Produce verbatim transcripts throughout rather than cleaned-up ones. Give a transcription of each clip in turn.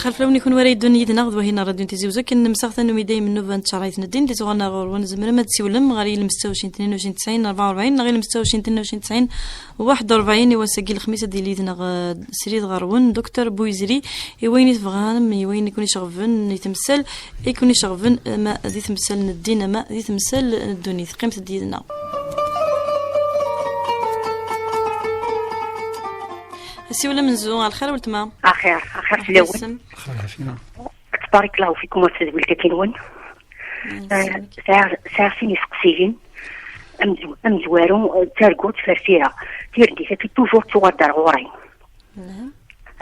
Xir fell-awen i kunwi ara yeddun yid-neɣ d wahi n Rradyu n Tizi Uzzu, akken nemseɣ tannumi dayem nnuba n tcerɛit n ddin, di tɣerna ɣur-wen tzemrem ad tsiwlem ɣer yilemstawcin tnin u ɛecrin tesɛin rebɛa u rebɛin neɣ yilemstawcin tnin u ɛecrin tesɛin waḥed u rebɛin. I wass-agi lexmis ad d-yili yid-neɣ, eh, srid ɣer-wen Docteur Bouizri, i wayen i tebɣam, i wayen i ken-iceɣben i temsal, i ken-iceɣben ama di temsal n ddin ama di temsal n ddunit. Qqimet-d yid-neɣ. Asiwel amenzu, a lxir weltma. Axir, axir fell-awen. Axir ɛafina. Tbarik llahu fikum wa tadwilt akinwen. Sɛiɣ, sɛiɣ sin iseqsiyen. Amezw-, amezwaru, eh, d targurt ferfira. Tirgit-agi toujours tuɣal-d ar ɣur-i.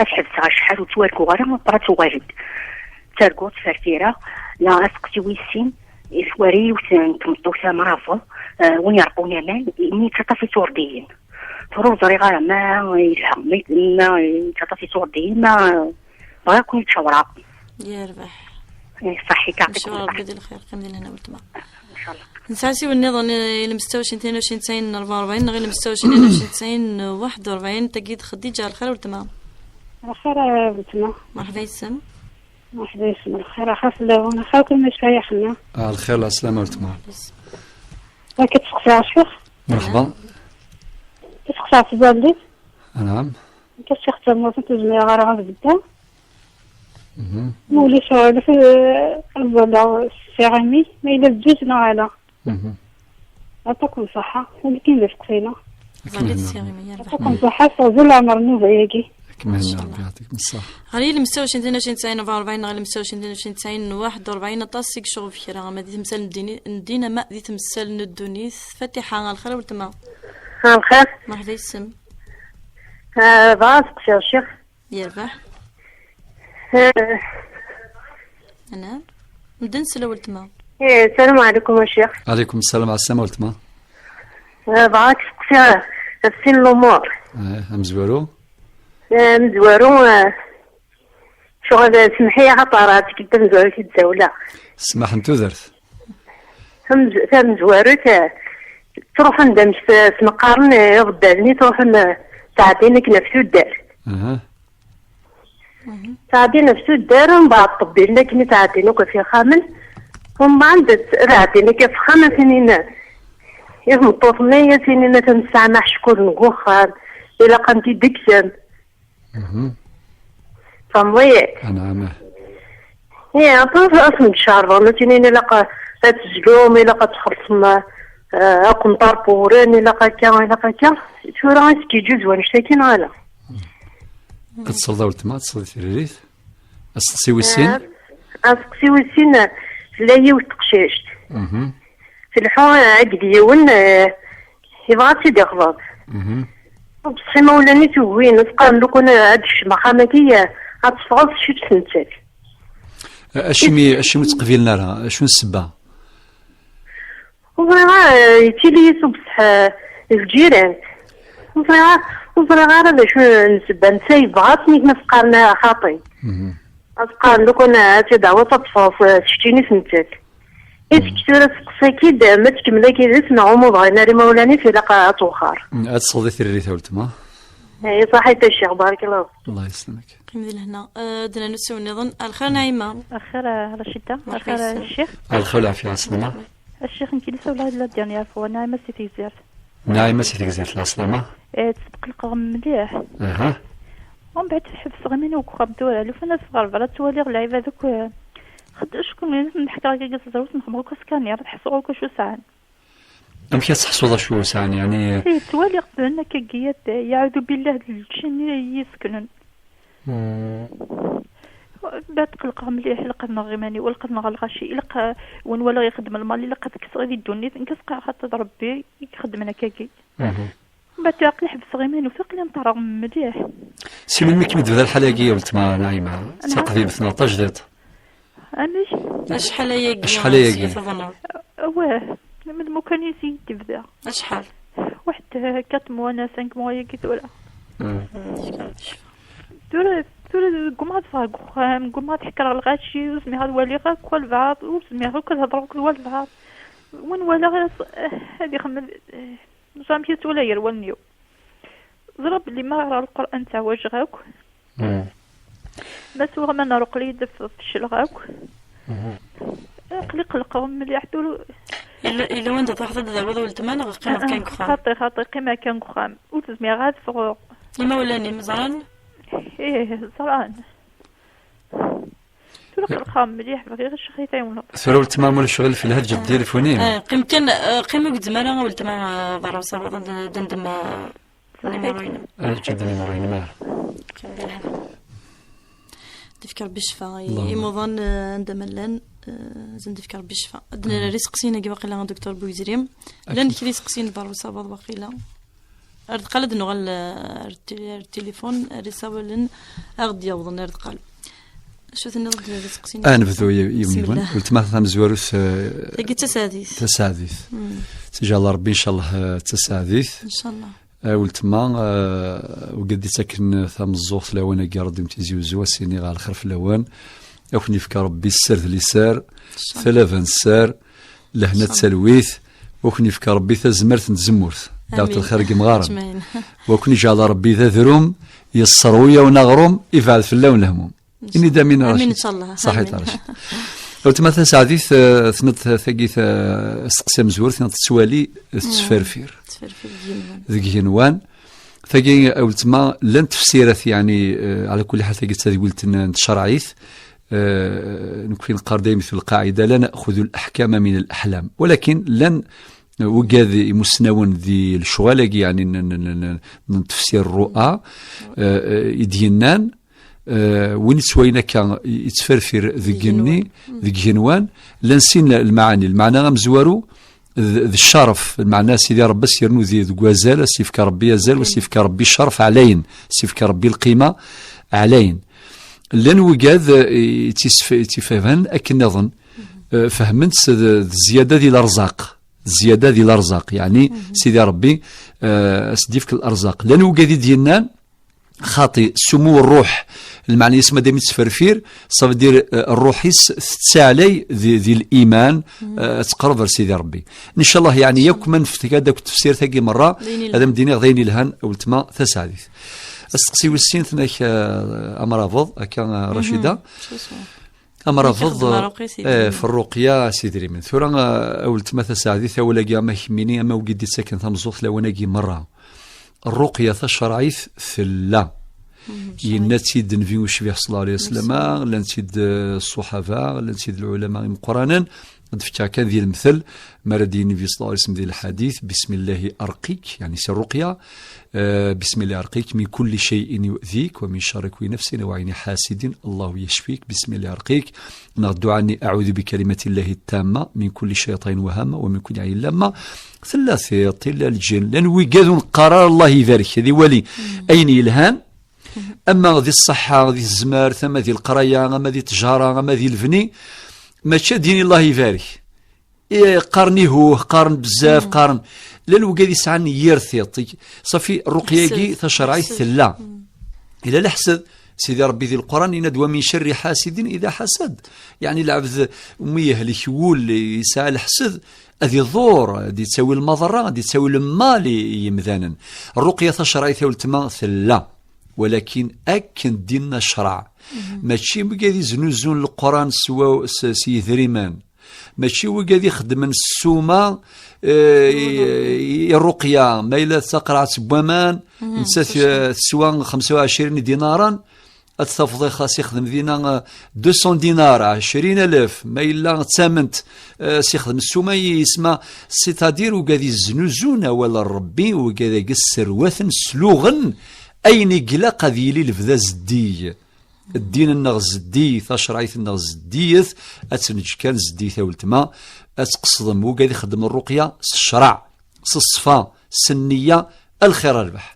Ad ḥebseɣ acḥal ur ttwarguɣ ara, meqqar ad tuɣal-d. D targurt ferfira, neɣ aseqsi wis sin, itwari yiwet n tmeṭṭut amrabeḍ, eh, win yerqun aman, imi yettaṭṭaf iturdiyen. Tura ur ẓriɣ ara ma yelha, ma, ma yettaṭṭaf iturdiyen, ma, bɣiɣ ad ken-id-cawreɣ. Yerbeḥ. Eh, ṣaḥit, yeɛṭikum ṣṣeḥḥa. Ncawar Rebbi di lxir, qqim di lehna weltma. Ncawar. Nesɛa asiwel nniḍen, eh, i lemstawcin tnin u ɛecrin tesɛin rebɛa u rebɛin neɣ i lemstawcin tnin u ɛecrin tesɛin waḥed u rebɛin, tagi d Xeddiǧa. A lxir weltma. A lxir, eh, weltma. Merḥba yes-m. Merḥba yes-m, a lxir, axir fell-awen, axir kum icayaxen-a. A lxir, lɛeslama weltma. Akka tseqsaɣ ccix? Merḥba. Tseqsaɣ tẓallit? Anɛam. Akka ccix d tamurt ur zmireɣ ara ad beddeɣ. Mhm. Ma ulac aɣilif, eh, ad ẓalleɣ s tiɣimi, ma yella d zzuz neɣ ala. Mhm. Aṭak n ṣṣeḥḥa, walakin d aseqsi-inu. Akken ẓallit henna. S tiɣimi, yerbeḥ. Aṭak n ṣṣeḥḥa, teɣzi leɛmer nnuba-agi. Akken henna, Rebbi yeɛṭikem ṣṣeḥḥa. Ɣer yilemstawcin tnin u ɛecrin tesɛin rebɛa u rebɛin neɣ yilemstawcin tnin u ɛecrin tesɛin waḥed u rebɛin, aṭas i yecɣeb kra, ama di temsal n ddin, n ddin, ama di temsal n ddunit. Fatiḥa, a lxir weltma. A lxir. Merḥba yes-m. Ah, bɣiɣ ad seqsiɣ ccix. Yerbeḥ. Eh. Anɛam. Medden s la weltma. Eh, salam ɛlikum a ccix. Ɛlikum salam, ɛeslama weltma. Eh, bɣiɣ ad k-seqsiɣ ɣef sin lumuṛ. Eh, amezwaru? Eh, amezwaru, eh, ccɣel, eh, semmeḥ-iyi axaṭer ar tikkelt tamezwarut i d-ssawleɣ. Ssmaḥ n tudert. Tamez-, tamezwarut, eh, ttruḥun-d amek s-, sen-qqaren, eh, iḍebbalen i ttruḥun, eh, ttɛeddin akken ɣef tuddar. Aha. Ttɛeddin ɣef tuddar, mbeɛd ṭṭebbilen akken i ttɛeddin akk ɣef yixxamen, mbeɛd ad ɛeddin akka ɣef uxxam, ad tinin i tmeṭṭut-nni, ad tinin atan tesɛa aḥeckul deg uxxam, ilaq ad ten-id-kksen. Mhm. Tfehmeḍ-iyi? Anɛam. Ih, aṭas asen-d-cerḍen, ad tinin ilaq ad tezlum, ilaq ad txellṣem, eh, aqenṭar n wuren, ilaq akka, ilaq akka. Tura ad s-k-yeǧǧu wanect-agi neɣ ala? Ad tesleḍ a weltma, ad tesleḍ i tririt. Aseqsi wis sin? Eh, aseqsi wis sin, tella yiwet teqcict. Mhm. Tleḥḥu, eh, akked yiwen, eh, yebɣa ad tt-id-ixḍeb. Mhm. Beṣṣeḥ imawlan-is ugin, as-qqaren lukan ad d-kecmeɣ axxam-agi, eh, ad teffɣeḍ s kečč s nettat. Eh, acimi, acimi ur tt-qbilen ara? Acu n ssebba? Ur ẓriɣ ara, eh, yettili-yi s ubeṣṣeḥ, eh, lǧiran. Ur ẓriɣ ara, ur ẓriɣ ara d acu n ssebba. Netta yebɣa-tt, nitni as-qqaren xaṭi. Mhm. As-qqaren lukan ad tt-id-tawiḍ ad teffɣeḍ s keččini s nettat. I tekk tura tseqsa-k-id, ma tkemmel akka yid-s neɣ umi bɣin ara imawlan-is, ilaq ad twexxer. Mm, ad tesleḍ i tririt a weltma. Ay, ṣaḥit a ccix, barakallahu. Allah yeslemek. Qqim di lehna. Eh, ad d-nernu usiwel nniḍen. A lxir Naɛima. A lxir, eh, Racida. Merḥba yes-m. A lxir, eh, ccix. A lxir, lɛafya, ɛeslama. A ccix, nekk i d-ssawleɣ di la dernière fois, Naɛima si Tegzirt. Naɛima si Tegzirt, lɛeslama. Eh, ttqelqeɣ mliḥ. Aha. Umbeɛd ḥebseɣ iman-iw deg uxxam tura, lufan ad ffɣeɣ ɣer berra, ttwaliɣ lɛibad akk, eh, xed-, acku mi ḥekreɣ akka s tzawut, nxemmeɣ akk askanir, ad ḥesseɣ akk acu sɛan. Amek ad tḥessuḍ acu sɛan, yeɛni? Eh, ttwaliɣ-ten akka giyat, eh, yeɛudu billah d lǧin i yi-seknen. Hmm. Mbeɛd qelqeɣ mliḥ, ilaq ad nɣeɣ iman-iw, ilaq ad nɣeɣ lɣaci, ilaq, eh, win walaɣ ixeddem lmal, ilaq ad kkseɣ di ddunit, nekk ad s-qqareɣ xaṭi d Rebbi i ixeddmen akkagi. Mhm. Mbeɛd aql-i ḥebseɣ iman-iw, aql-i nṭerreɣ mliḥ. Si melmi kem-id-tebda lḥala-agi a weltma Naɛima? D taqdimt neɣ d tajdiṭ? Amek? Acḥal ayagi? Acḥal ayagi? Seg tḍenneḍ? Awah, melmi kan i s-iyi-d-tebda. Acḥal? Waḥed, eh, quatre mois neɣ cinq mois ayagi tura. Mm. Mm, tura, tura ggummaɣ ad ffɣeɣ deg uxxam, ggummaɣ ad ḥekreɣ lɣaci, ur zmireɣ ad waliɣ akk walbeɛḍ, ur zmireɣ akk ad hedreɣ akk d walbeɛḍ. Win walaɣ ad, eh, ad ixemmem, eh, Ẓer amek i ttwala gar wallen-iw. Ẓriɣ belli ma ɣreɣ Lqur'an ttɛawajeɣ akk. Mm. Ma s waman ar uqli d-tfecleɣ akk. Aqli qelqeɣ mliḥ tul. Yella, yella wanda truḥeḍ ad d-tawiḍ weltma neɣ qqimeḍ kan deg uxxam? Xaṭi, xaṭi, qqimeɣ kan deg uxxam. Ur zmireɣ ad ffɣeɣ. Imawlan-im ẓran? Ih, ẓran. Tura qelqeɣ mliḥ, bɣiɣ ccix i tɛiwneḍ. Tura weltma ma ulac ɣil felha, ǧǧ-d tilifun-im. Eh, qqim kan, eh, qqim ur gezzem ara a weltma, eh, berra usawaḍ ad d-, d-ndem, eh, Saḥit. Ad ǧǧ-d limiṛu-inem, ah. Ad d-ifk Rebbi ccfa. I-, Allahumma. Imuḍan, eh, anda ma llan, eh, ad sen-d-ifk Rebbi ccfa. Ad d-nerr iseqsiyen-agi waqila a Duktur Buyzri. Llan kra iseqsiyen berra usawaḍ waqila. Ar deqqal ad nuɣal, eh, ar ti-, ar tilifun, ar isawalen, a ɣ-d-yawḍen ar deqqal. Acu tenniḍ-d d iseqsiyen? Ah, nebdu y-, yiwen yiwen. Bismillah. Weltma tamezwarut, eh, tagi d tasaɛdit. Tasaɛdit. Mm. Sijal Rebbi, incallah, eh, d tasaɛdit. Incallah. A weltma, eh, wigad d-ittaken tameẓẓuɣt lawan-agi ara d-im Tizi Uzzu, a s-iniɣ lxir fell-awen. A ken-yefk Rebbi sser d liser, talaba n sser, lehna d talwit, a ken-yefk Rebbi tazmert n tzemmurt. Dɛwet lxir deg yimɣaren. Amin. Wa ken-iǧɛel Rebbi d adrum, yesserwi-yawen aɣrum, ibɛed fell-awen lehmum. Ini-d amin a Racid. Amin, incallah. Saḥit a Racid. Weltma tasaɛdit, eh, tenniḍ tagi, eh, asteqsi amezwaru, tenniḍ tettwali, eh, tettferfir. Tettferfir deg yigenwan. Deg yigenwan. Tagi, a weltma, llant tefsirat, yeɛni, eh, ɛla kulli ḥal, tagi d tadwilt n, n tcerɛit, eh, nekni neqqar dayem fi lqaɛida, la na'xudu l-aḥkama min l-aḥlam. Walakin llan, eh, wigad imusnawen di lecɣal-agi, yeɛni, n, n, n, n, n tefsir rru'a, eh, eh, i d-yennan, eh, win ittwalin akka, i-, ittferfir deg igenni, deg igenwan, llan sin lmaɛani. Lmeɛna amezwaru, d, d ccerf, lmeɛna Sidi Rebbi a s-yernu di, deg wazal, a s-yefk Rebbi azal, a s-yefk Rebbi ccerf ɛlayen, a s-yefk Rebbi lqima ɛlayen. Llan wigad, eh, i ttisf-, i ttifhamen akken nniḍen, eh, fehmen-tt d, d zzyada di lerzaq, d zzyada di lerzaq, yeɛni Sidi Rebbi, eh, a s-d-yefk lerzaq. Llan wigad i d-yennan, xaṭi, sumu rruḥ, lmeɛna-is madam yettferfir, ça veut dire, eh, rruḥ-is tettaɛlay di, di liman, eh, ad teqreb ar Sidi Rebbi. Incallah, yeɛni, yakk ma neftek-ad akk tefsirt-agi merra, ad am-d-iniɣ d ayen ilhan, a weltma tasaɛdit. Asteqsi wis sin, tenna-k, eh, amrabeḍ, akka, eh, Racida. Amrabeḍ, eh, f rruqya s idrimen. Tura, eh, a weltma tasaɛdit, awal-agi ama kemmini, ama wigi d-ittaken tameẓẓuɣt lawan-agi merra. Rruqya tacerɛit tella. Yenna-tt-id Nnbi ucbiḥ ṣalla Llahu ɛalayhi wa sallam, llan-tt-id, eh, ṣṣuḥaba, llan-tt-id lɛulama imeqqranen. Ad d-fkeɣ kan di lemtel, mi ara d-yini Nnbi ṣalla Llahu ɛalayhi wa sallam di lḥadit, bismillahi arqik, yeɛni si rruqya, eh, bismillahi arqik, min kulli cay'in yu'dhik, wa min carri kulli nafsin, aw ɛayni ḥasidin, Allahu yacfik, bismillahi arqik, neɣ dduɛa-nni, aɛudu bi kalimatillahi ttamma, min kulli cayṭanin wa hamma, wa min kulli ɛaynin lamma. Tella tiṭ, tella lǧin, llan wigad ur neqqar ara Allah ibarek, ad iwali ayen yelhan, ama di ṣṣeḥḥa, di tezmert, ama di leqraya, ama di ttjara, ama di lebni, mačči ad d-yini Allah ibarek. I, qqaren ihuh, qqaren bezzaf, qqaren. Llan wigad yesɛan yir tiṭ. Ṣafi, rruqya-agi tacerɛit tella. Ila leḥsed, Sidi Rebbi di Leqran yenna-d, wa min carri ḥasidin ida ḥasad. Yeɛni lɛebd mi yehlek wul, yesɛa leḥsed, ad iḍur, ad ittawi lmaḍerra, ad ittawi lmal i, i yimdanen. Rruqya tacerɛit a weltma tella. Walakin akken d-inna ccreɛ. Mačči wigad iznuzun Leqran s wa-, s, s yidrimen. Mačči wigad ixeddmen ssuma, eh, i, i rruqya. Ma yella d taqerɛet n waman, nettat, eh, teswa xemsa u ɛecrin dinaren, ad tafeḍ ixas ixdem dinna, eh, deux cents dinars, ɛecrin alef, ma yella d tament, eh, s ixdem ssuma yisma, c'est-à-dire wigad iznuzun awal n Rebbi, wigad-agi sserwaten, sluɣen ayen i ilaq ad yili lebda zeddig. Ddin-nneɣ zeddi, tacerɛit-nneɣ zeddiyet, ad tt-neǧǧ kan zeddiyet a weltma, ad tqesdem wigad ixeddmen rruqya s ccreɛ, s ṣṣfa, s nniya, a lxir a rrbeḥ.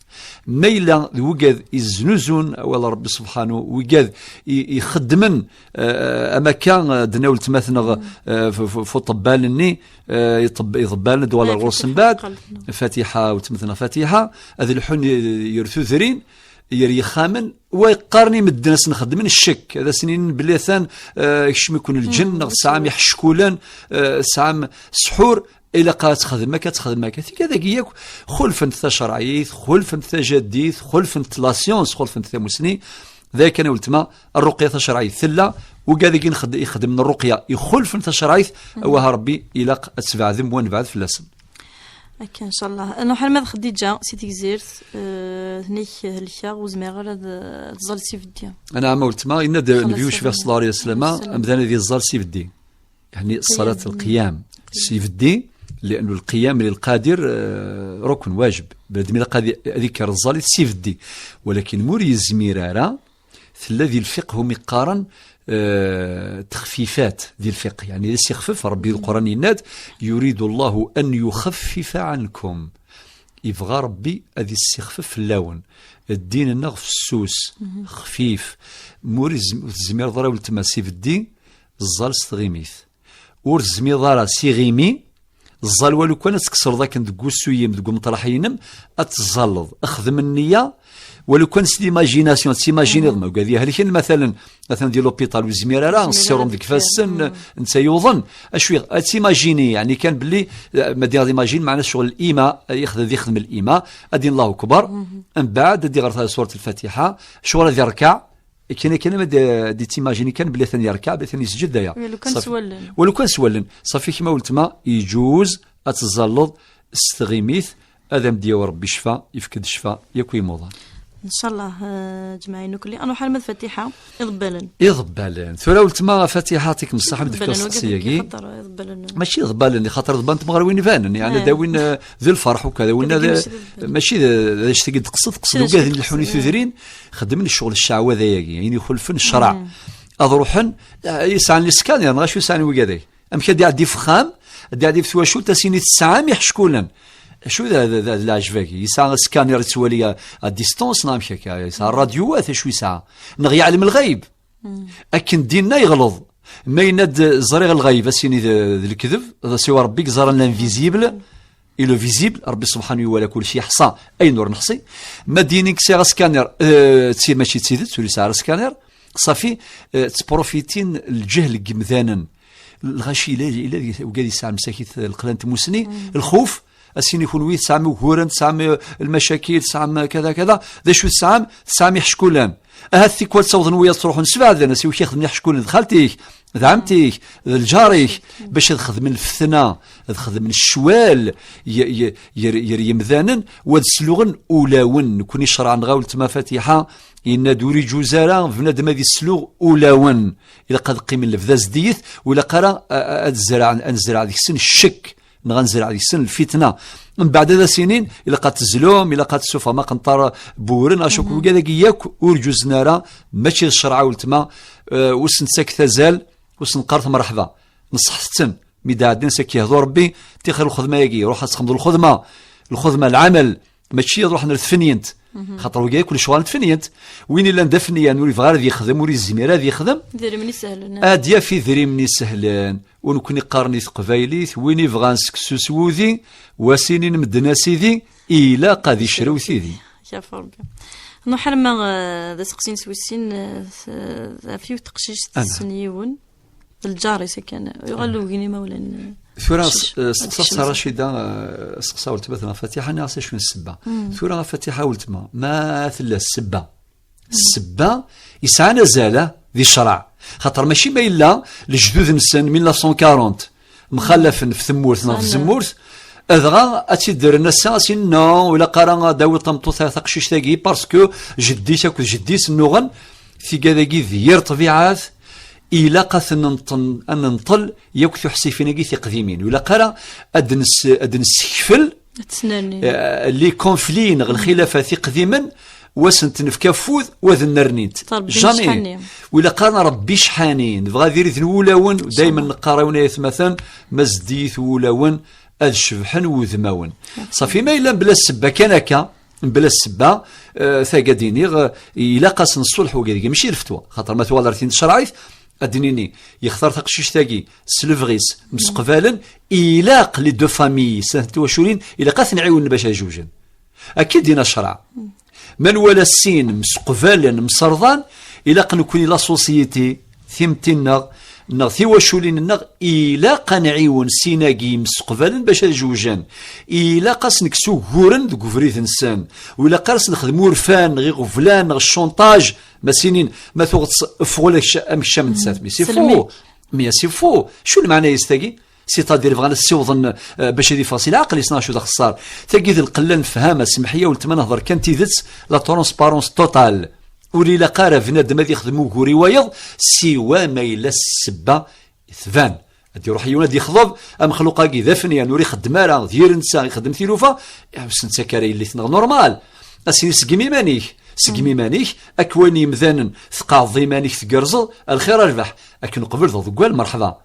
Ma yella d wigad iznuzun awal n Rebbi subḥanu, wigad i, ixeddmen, eh, am akka, eh, d-nna weltma-tneɣ, eh, f-, f-, f uṭebbal-nni, eh, iṭeb-, iḍebbalen ad d-uɣalen ɣur-s mbeɛd, Fatiḥa, weltma-tneɣ Fatiḥa, ad lḥun, eh, yer tudrin, yer yixxamen, wa yeqqaren i medden ad sen-xedmen ccek, ad asen-inin belli atan, eh, ikcem-iken lǧenn, neɣ tesɛam iḥeckulen, eh, tesɛam ssḥur, ilaq ad txedmem akka, ad txedmem akka. Tigad-agi yakk xulfent tacerɛit, xulfent tajaddit, xulfent la science, xulfent tamusni. Dayen kan a weltma, rruqya tacerɛit tella, wigad i nxed-, ixedmen rruqya ixulfen tacerɛit, awah a Rebbi, ilaq ad tbeɛdem wa nebɛed fell-asen. Akka, ncallah. Nuḥal ma d Xeddiǧa, si Tegzirt, eh, tenna-k helkeɣ, ur zmireɣ ara ad, ad ẓẓal s ibeddi. Anɛam a weltma, yenna-d Nnbi ucbiḥ sallallahu alayhi wa sallam, amdan ad iẓẓal s ibeddi. Yeɛni ṣṣalat lqiyam s ibeddi, li'annu lqiyam lilqadir, eh, rukn, wajeb. Bnadem ilaq ad i-, ad ikker ẓẓal-it s ibeddi. Walakin ma ur yezmir ara, tella di lfiqh umi qqaren, eh, texfifat di lfiqh. Yeɛni ad as-ixfef, Rebbi di Lqur'an yenna-d, yuridu Llahu an yuxaffifa ankum. Yebɣa Rebbi ad issixfef fell-awen. Ddin-nneɣ fessus, xfif. Ma ur izm-, ur tezmireḍ ara a weltma s ibeddi, ẓẓal s tɣimit. Ur tezmireḍ ara s iɣimi, ẓẓal walu kan ad tkesreḍ akken deg wusu-yim, deg umeṭraḥ-inem, ad tẓalleḍ. Xdem nniya, walu kan s l'imagination, ad timajiniḍ, ma ugad ihelken, matalen, atan di l'hôpital, ur yezmir ara, ssirum deg ifassen, netta yuḍen. Acu i, ad timajini, yeɛni kan belli, eh, ma d-, ad imajin, meɛna ccɣel l'ima, eh, yexdem, ad ixdem l'ima, ad d-in Allahu Akbar, mbeɛd ad d-iɣer surat Lfatiḥa, ccɣel ad irkeɛ, Akken, akken ma d-, d-timajini kan belli atan yerkeɛ, belli atan yesǧed aya. Walu kan s wallen. Walu kan s wallen. Ṣafi kemm a weltma, iǧuz ad tẓalleḍ s tɣimit, ad am-d-yawi Rebbi ccfa, yefk-d ccfa yakk i imuḍan. Ncallah, eh, ǧemɛin ukli. Ad nruḥ arma d Fatiḥa, iḍebbalen. Iḍebbalen. Tura a weltma Fatiḥa, ṭikem ṣṣaḥa, ad d-fkeɣ asteqsi-agi. Mačči iḍebbalen, xaṭer iḍebbalen n tmeɣriwin ibanen, yeɛni ad awin, eh, d lferḥ ukk, ad awin, mačči d, d acu tagi d-teqsed, teqsed ugad n lḥuni tudrin, xeddmen ccɣel ccɛwada-agi, ayen ixulfen ccreɛ. Ad ruḥen, eh, yesɛan les scanners, neɣ acu yesɛan wigad-agi? Amek ad iɛeddi f uxxam, ad iɛeddi f twacult, ad s-yini tesɛam iḥeckulen. Acu d, d, d, d leɛjeb-agi? Yesɛa scanner yettwali à, à distance, neɣ amek akka? Yesɛa rradyuwat, acu yesɛa? Neɣ yeɛlem lɣayb? Akken dinna yeɣleḍ. Ma yenna-d ẓriɣ lɣayb, ad s-yini d, d lekdeb, d asiwa Rebbi yeẓran l'invisible, et le visible, Rebbi subḥanahu iwala kulci, yeḥṣa ayen ur neḥṣi. Ma d-yini ksɛiɣ scanner, eh, d ti-, mačči d tidet, ur yesɛi ara scanner, ṣafi, eh, ttprofitin lǧehl n yimdanen. Lɣaci ila, ila, ugad yesɛa msakit lqlan n tmusni, lxuf, ad s-yini kunwi tesɛam uguren, tesɛam, eh, lmacakil, tesɛam, eh, kada, kada, d acu tesɛam? Tesɛam iḥeckulen. Ahat tikwal ttawḍen wiyaḍ ttruḥun sbeɛden, as iwki xedmen iḥeckulen d xalti-k, d ɛemti-k, d lǧar-ik, bac ad xedmen lfetna, ad xedmen ccwal, y-, y-, yer, yer yemdanen, u ad sluɣen ulawen. Nekni ccreɛ-nneɣ a weltma Fatiḥa, yenna-d ur iǧuz ara bnadem ad isluɣ ulawen. Ilaq ad qqimen lebda zediyet, u ilaq ara, a, a, ad zerɛen, ad nezreɛ deg-sen ccek, neɣ ad nezreɛ deg-sen lfitna. Mbeɛd ad as-inin, ilaq ad tezlum, ilaq ad tessufɣem aqenṭar n wuren, acu akk wigad-agi yakk ur ǧuzen ara, mačči d ccreɛ a weltma, eh, ur sen-ttaket azal, ur sen-qqaret mreḥba. Nṣeḥt-ten, mi d-ɛeddin s ak-yehdu Rebbi, tixer lxedma-agi, ruḥ ad txedmeḍ lxedma, lxedma, lɛamal, mačči ad ruḥen ar tfenyent. Xaṭer wigi akk lecɣal n tfenyent. Win illan d afenyan, ur yebɣi ara ad yexdem, ur yezmir ad yexdem, idrimen isehlen, ad yaf idrimen isehlen. U nekni qqaren i teqbaylit, win ibɣan seksu s wudi, wa s-inin medden a sidi, ilaq ad icrew tidi. Kaf Rebbi. Nuḥ arma, eh, d aseqsi n swisin, eh, s-, ɣef yiwet teqcict tessen yiwen, d lǧar-is akken, yuɣal ugin imawlan, eh, tura s-, eh, ad steqsaɣ-tt Racida, eh, steqsaɣ weltma-tneɣ Fatiḥa, nniɣ-as acu n ssebba. Tura a Fatiḥa weltma, ma tella ssebba, ssebba yesɛan azal, ah, di ccreɛ. Xaṭer mačči ma yella lejdud-nsen mille neuf cent quarante mxallafen f temmurt neɣ f tzemmurt, dɣa ad tt-id-rren ass-a, ad s-inin, non, ur ilaq ara ad d-tawiḍ tameṭṭut taqcict-agi, parce que jeddi-s akked jeddi-s nnuɣen, tigad-agi d yir ṭṭbiɛat, ilaq ad ten-nṭen-, ad nenṭel yakk tuḥsifin-agi tiqdimin. Ur ilaq ara ad nes-, ad nessekfel eh, les conflits neɣ lxilafat iqdimen, wa sen-t-nefka afud, wa d nernint. Jamais. Ur ilaq ara Rebbi cḥani. Nebɣa ad irid n wulawen, daymen neqqar awen ay atmaten, ma zeddiyit wulawen, ad cebḥen wudmawen. Ṣafi, ma yella mebla ssebba kan akka, mebla ssebba, eh, taga d-iniɣ, eh, ilaq-asen ṣṣulḥ wigad-agi, mačči lfetwa. Xaṭer ma twalaḍ tin tcerɛit, ad d-nini, yextar taqcict-agi s lebɣi-s, mseqbalen, ilaq les deux familles, snat twaculin, ilaq ad ten-ɛiwnen bac ad zewjen. Akka i d-yenna ccreɛ. Ma nwala sin mseqbalen, mserḍan, ilaq nekni la société, timetti-nneɣ, neɣ tiwaculin-nneɣ ilaq ad nɛiwen sin-agi yemseqbalen bac ad jewjen. Ilaq ad sen-nekkes uguren deg ubrid-nsen. U ilaq ara sen-nexdem urfan neɣ iɣeblan neɣ ccantaj. Ma sinin, ma tuɣeḍ s-, ffeɣ ula kec-, am kečč am nettat. Mais c'est faux. Mais c'est faux. Acu lmeɛna-yas tagi? C'est-à-dire bɣan ad ssiwḍen, euh, bac ad iffeɣ si leɛqel-is neɣ acu d axeṣṣar. Tagi d lqella n lefhama, semmeḥ-iyi a weltma, nehder kan tidet, la transparence totale. Ur ilaq ara bnadem ad yexdem ugur i wayeḍ, siwa ma yella ssebba tban. Ad iruḥ yiwen ad yexḍeb, amexluq-agi d afenyan, ur ixeddem ara, d yir netta ixeddem tilufa, eh, ur s-nettak ara yelli-tneɣ normal. Asin, seggem iman-ik, seggem iman-ik, ak wayen yemdanen, tqeɛdeḍ iman-ik, tgerrzeḍ, a lxir a rrbeḥ, akken qbel d aḍeggal, merḥba.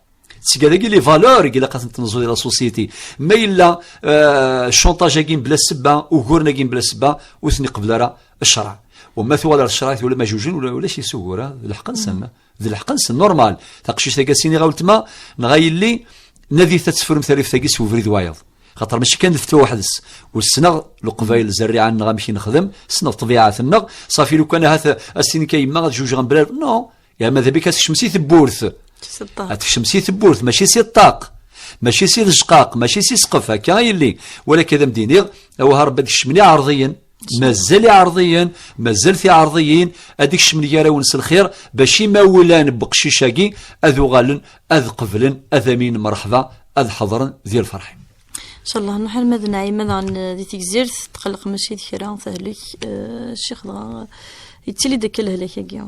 Seg dagi les valeurs i ilaq ad tent-neẓu di la société. Ma yella, euh, chantage-agi mebla ssebba, uguren-agi mebla ssebba, ur ten-iqbel ara ccreɛ. U ma tuɣal ar ccreɛ, ula ma jujen, ula, ulac isugur, ha? D lḥeqq-nsen, d lḥeqq-nsen, normal. Taqcict-agi, as-iniɣ a weltma, neɣ a yelli, nadit ad tefrum tarift-agi s ubrid wayeḍ. Xaṭer mačči kan d fetwa weḥd-s. U ssneɣ leqbayel zerriɛa-nneɣ amek i nexdem, ssneɣ ṭṭbiɛat-nneɣ, ṣafi lukan ahat as-tini kan yemma ad jujeɣ mebla, non, ya ma d abik ad tekcem si tewwurt. Si ṭṭaq. Ad tekcem si tewwurt, mačči si ṭṭaq. Mačči si lejqaq, mačči si ssqef, akka a yelli. Wala kan ad am-d-iniɣ, awah a Rebbi ad kecmen iɛerḍiyen. Mazal iɛerḍiyen, mazal tiɛerḍiyin, ad kecmen gar-awen s lxir, bac imawlan n weqcic-agi ad uɣalen, ad qeblen, ad am-inin mreḥba, ad ḥeḍren di lferḥ. Ncallah, nruḥ arma d Naɛima daɣen di Tegzirt, tqelleq mačči d kra, tehlek, eh, ccix dɣa, yettili-d akka lehlak-agi.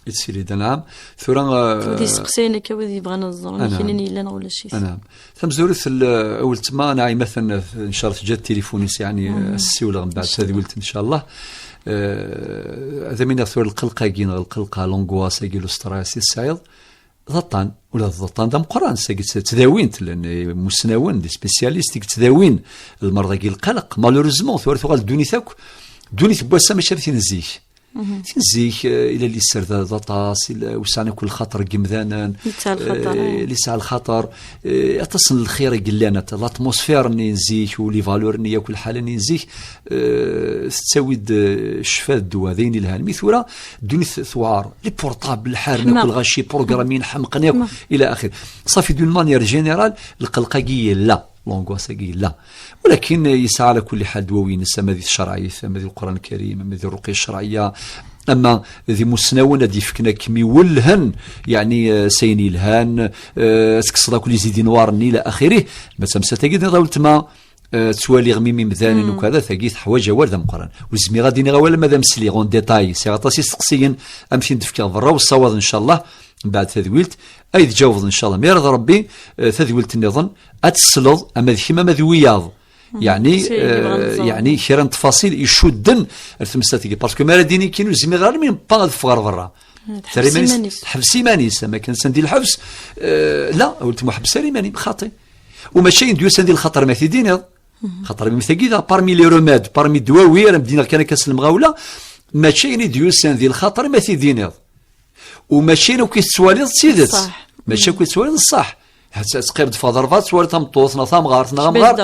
Yettili-d, anɛam. Tura, eh, wid yesteqsayen akka, wid yebɣan ad ẓren, anɛam, kinin yellan ulac-it. Anɛam. Tamezwarut, l-, a weltma, Naɛima, atan, ncallah, teǧǧa tilifun-is, yeɛni, eh, ad s-ssiwleɣ mbeɛd tadwilt, ncallah. Eh, ad am-iniɣ tura lqelq-agi, neɣ lqelq-a, l'angoisse-agi, le stress i tesɛiḍ, d aṭṭan, ula d aṭṭan d ameqqran, sagi tt-, ttdawin-t, llan imusnawen, des spécialistes i yettdawin lmerḍ-agi, lqelq. Malheureusement, tura tuɣal ddunit akk, ddunit n wass-a mačči am tin n zik. Tin n zik, eh, ila liser d, d aṭas, ila wesɛen akk lxaṭer n yimdanen, yesɛa lxaṭer, eh, eh, ila yesɛa lxaṭer, eh, aṭas n lxir i yellan, at-, l'atmosphère-nni n zik, u les valeurs-nni akk, lḥala-nni n zik, eh, tettawi-d, eh, ccfa d ddwa, d ayen ilhan. Mi tura, ddunit tewɛer, les portables, ḥaren akk lɣaci, programmin, ḥemqen akk, ila axir. Ṣafi, d'une manière générale, lqelq-agi yella, l'angoisse-agi yella. Walakin, eh, yesɛa ala kulli ḥal ddwawi-ines, ama di tcerɛit, ama di Lqur'an Lkarim, ama di rruqya ccerɛiyya, ama d imusnawen ad d-yefken akem iwellhen, yeɛni, eh, s ayen yelhan, eh, ad tekkseḍ akk les idées noires-nni, ila axirih. Ma d tamsalt-agi, d weltma, eh, ttwaliɣ mi imdanen ukada, tagi teḥwaǧ awal d ameqqran. Ur zmireɣ ad iniɣ awal ama d amesliɣ, en détail. Sɛiɣ aṭas isteqsiyen, am tin d-fkeɣ berra usawaḍ, ncallah, mbeɛd tadwilt, ay d-ǧawbeḍ, ncallah, mi ara d Rebbi, eh, tadwilt nniḍen, ad tesleḍ, ama d kemm, ama d wiyaḍ. Yeɛni, eh, yeɛni kra n tfaṣil icudden ar temsalt-agi. Parce que mi ara d-ini kan ur zmireɣ ara, mi nebba ad ffɣeɣ ɣer berra. Teḥbes iman-is. Teḥbes iman-is, ama kan send i lḥebs, eh, la, a weltma ḥbes ara iman-im, xaṭi. U mačči ayen d-yusan di lxaṭer ma t-id-iniḍ. Xaṭer mi tagi da, parmi les remèdes, parmi ddwawi, ara m-d-iniɣ kan akka s lemɣawla, mačči ayen i d-yusan di lxaṭer ma t-id-iniḍ. U mačči ayen akk i tettwaliḍ d tidet. Mačči akk i tettwaliḍ d ṣṣeḥ. Ahat teqqim-d ɣef ḍerba, tettwaliḍ tameṭṭut neɣ tamɣart neɣ amɣar.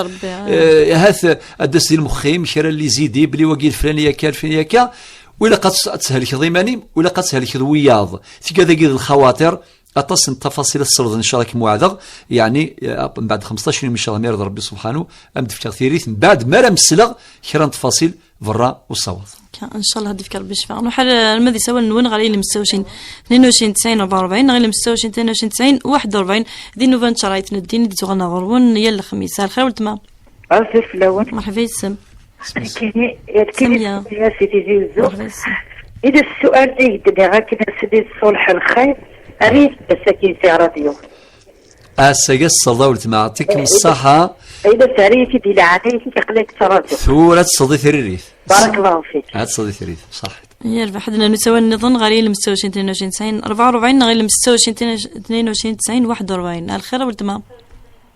Eh, ahat ad d-tas di lmex-im kra n les idées, belli wagi d flan akka, d flan akka. U ilaq ad tes-, ad teshelkeḍ iman-im, u ilaq ad teshelkeḍ wiyaḍ. Tga dagi d lxawaṭir, aṭas n tafaṣil ad tesleḍ, ncallah, ad kem-weɛdeɣ. Yeɛni, eh, mbeɛd xemseṭṭac yum, ncallah, mi ara d Rebbi subḥanu, ad m-d-fkeɣ tiririt, mbeɛd mi ara mesleɣ kra n tfaṣil berra usawaḍ. Ncallah ad d-ifk Rebbi ccfa. Nruḥ ar, arma d isawalen-nwen ɣer yilem setta u ɛecrin, tnin u ɛecrin, tesɛin, rebɛa u rebɛin, neɣ yilem setta u ɛecrin, tnin u ɛecrin, tesɛin, waḥed u rebɛin, di nnuba n tcerɛit n ddin i d-tuɣal ɣer-wen yal lexmis. Ar lxir weltma. Ar lxir fell-awen. Merḥba yes-m. Nekkini, nekkini Samia. Samia si Tizi Uzzu. Merḥba yes-m. Ila ssual i d-nniɣ akken a Sidi Ṣṣulḥ Lxir, ar yesbas akin si rradyu. Ass-agi ad tesleḍ a weltma, yeɛṭikem ṣṣaḥa. Ila sɛerri-yi-t-id i leɛnaya-k, aql-ak tettṛaǧu. Tura ad tesleḍ i tririt. Barakallahu fik. Ad tesleḍ i tririt, ṣaḥit. Yerbeḥ, ad nernu s awal nniḍen ɣer yilem setta u ɛecrin, tnin u ɛecrin, tesɛin, rebɛa u rebɛin, neɣ yilem setta u ɛecrin, tnin u ɛecrin, tesɛin, waḥed u rebɛin. Ar lxir a weltma.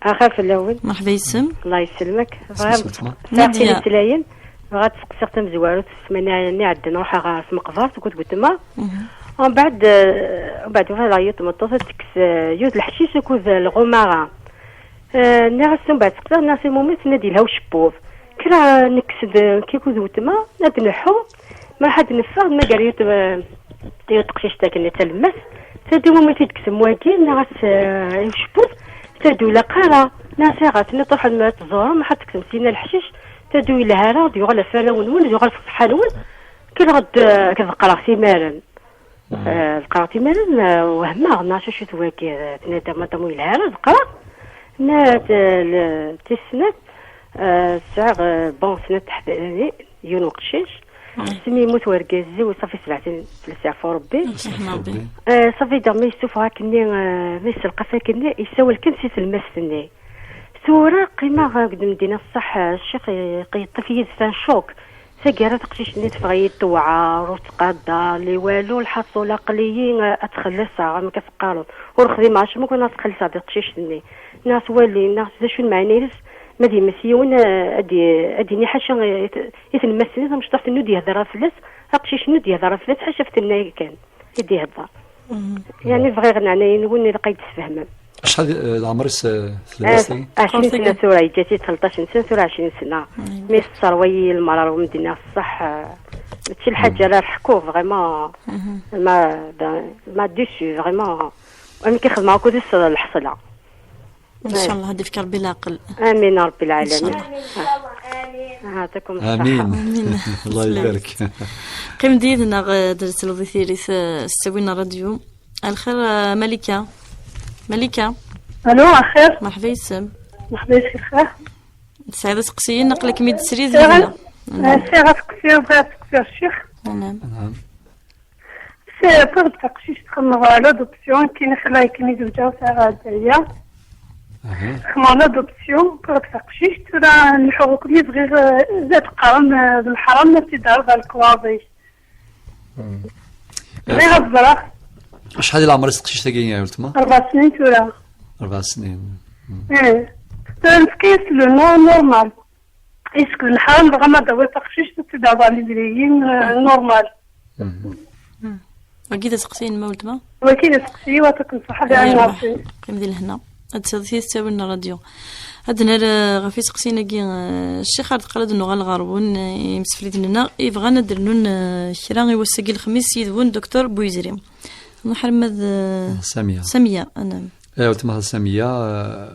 Axir fell-awen. Merḥba yes-m. Allah yesselmek. Bɣiɣ ad seqsiɣ tin islayen, bɣiɣ ad seqsiɣ tamezwarut, ssmana-nni iɛeddan ruḥeɣ ɣer tmeqbert akked weltma. Mbeɛd, eh, mbeɛd uɣaleɣ yiwet tmeṭṭut ad tekkes, eh, yiwet leḥcic akked lɣumaɣa. Eh, nniɣ-as, mbeɛd seqsiɣ, nniɣ-as i lmumin, tenna-d yelha ucebbub. Kkreɣ, eh, nekkes-d, eh, nekk akked weltma, ad nleḥḥu. Ma ḥad neffeɣ, nmager yiwet, eh, yiwet teqcict akken d talemmast, Tadum mi t-id-kktem wagi, nniɣ-as, eh, i ucebbub, tadum ilaq ara, nniɣ-as, ayɣer tenniḍ ruḥem ad tẓurem, ḥa tektem syin leḥcic, tadum yelha ara, ad yuɣal ɣef warraw-nwen, ad yuɣal ɣef ṣṣeḥḥa-nwen, kkreɣ-d, eh, ad ḍeqqreɣ timaren. Eh, ḍeqqreɣ timaren, eh, wehmeɣ, nniɣ-as acu-t wagi, eh, tenna-d madam ur yelha ara, ḍeqqreɣ. Nniɣ-as, eh, le-, tis snat, eh, sɛiɣ, eh, bon, snat teḥdanin, yiwen uqcic. Asmi yemmut wergaz-iw, ṣafi sebɛa snin, fell-as yeɛfu Rebbi. Ṛebbi. Eh, ṣafi daɣ mi yessufeɣ akkenni, eh, mi yesselqaf akkenni, yessawel kan si tlemmast-nni. Tura qqimeɣ deg Medina Ṣṣeḥ, eh, ccix i-, yeṭṭef yid-s un choc. Taggara taqcict-nni teffeɣ-iyi-d tewɛer, ur ttqadar li walu, lḥaṣul aql-iyi, eh, ad ttxelliṣeɣ, am akka teqqareḍ. Ur xdimeɣ acemma, kan ad ttxelliṣeɣ di teqcict-nni. Nniɣ-as wali, nniɣ-as d acu n meɛna-ines, ma d yemmet yiwen, eh, ad d-, ad d-yini ḥaca i t-, i tlemmast-nni tamecṭuḥt-nni ur d-yehder ara fell-as, aqcic-nni ur d-yehder ara fell-as, ḥaca ɣef tenna kan i d-ihedder. Yeɛni bɣiɣ leɛnaya-nwen ilaq ad yi-d-tesfehmem. Acḥal, eh, leɛmer-is, eh, tlemmast-agi? Eh, ɛecrin sena tura, yeǧǧa-tt-id tleṭṭac n sena, tura ɛecrin sena. Mi tesserwa-yi lmara n Medina Ṣṣeḥ, eh, mačči lḥaǧa ara ḥkuɣ, vraiment, ma, ma déçu, vraiment. Amek i xedmeɣ akked-s lḥeṣla. Inchallah ad d-ifk Rebbi leɛqel. Amin a Rebbi lɛalamin. Inchallah. Ah, يعطيكم الصحة. Amin. Amin. Allah ibarek. Qqim-d yid-neɣ, eh, ad d-nesleḍ i tiririt, eh, s ttawil n ṛṛadyu. Alxir, eh, Malika. Malika. Alo, axir. Merḥba yes-m. Merḥba yes-k, xir. Tesɛiḍ aseqsiyen, aql-ikem-id srid yid-neɣ. Sɛiɣ aseqsi, bɣiɣ ad seqsiɣ ccix. Naam. Naam. Sɛiɣ taqcict xedmeɣ l'adoption, kini xla akken i zewǧeɣ sɛiɣ ɛedda-ya. Aha. Xedmeɣ l'adoption, ṭṭreɣ taqcict, tura nḥuɣ akk mi bɣiɣ, eh, zad qqaren, eh, d leḥram ma tt-id-terreḍ ɣer lekwaẓ-ik. Hmm. Bɣiɣ ad ẓreɣ. Acḥal i leɛmer-is teqcict-agi, a weltma? Rebɛa snin tura. Rebɛa snin. Hmm. Eh. Tura nefka-yas le nom normal. Est-ce que d leḥram dɣa ma d-tawiḍ taqcict ad tt-id-terreḍ ɣer libriyin, eh, normal? Mhm. Wagi d aseqsi-inem, a weltma? Wagi d aseqsi-iw, ad kem ṣṣeḥḥa, ay d Ṛebbi. Qqim di lehna. Ad d-tawiḍ ttawil n ṛṛadyu. Ad d-nerr, eh, ɣef yiseqsiyen-agi, eh, ccix, ar deqqal ad nuɣal ɣer-wen, eh, imsefliden-nneɣ, i bɣan ad d-rnun, eh, kra i wass-agi lexmis yid-wen, Docteur Buyizri. Nruḥ arma d, eh, Samiya. Samiya, anam. Eh, weltma Samiya,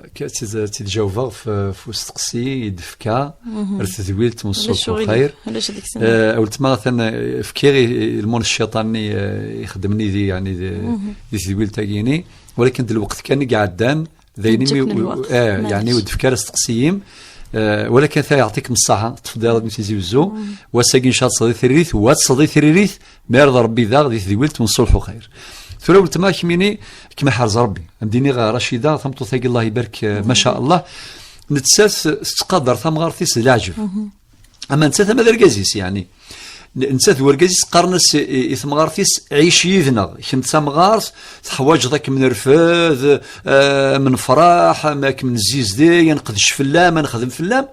eh, k-, tid-, tid-jawbeɣ f-, f usteqsi i d-tefka, mhm, ar tedwilt n ṣṣulḥ u lxir. Ulac deg-sen. Eh, weltma atan, eh, fkiɣ i, i lmun cciṭan-nni, eh, ixeddmen yid-i, yeɛni, di, mhm, di tedwilt-agi-ni, walakin d lweqt kan i iɛeddan, d ayen imi, eh, yeɛni, ur d-tefki ara asteqsi-im, eh, walakin ata yeɛṭikem ṣṣaḥa, teṭṭfeḍ-d ayen mi Tizi Wezzu, mhm, wass-agi ncallah ad tesleḍ i tririt, wa ad tesleḍ i tririt, ma irad Rebbi daɣ di tedwilt n ṣṣulḥ u lxir. Tura weltma kemmini, kem iḥrez Rebbi. Ad m-d-iniɣ, Racida, tameṭṭut-agi, Allah ibarek, eh, ma sha Allah, nettat tettqadar tamɣart-is d leɛǧeb. Mhm. Ama nettat ama d argaz-is, yeɛni. N-, nettat d urgaz-is qqaren-as i, i, i temɣart-is, "Ɛic yid-neɣ, kemm d tamɣart, teḥwaǧeḍ ad kem-nerfed, eh, ad m-nefreḥ, ad kem-nzizdig, ad neqdec fell-am, ad nexdem fell-am."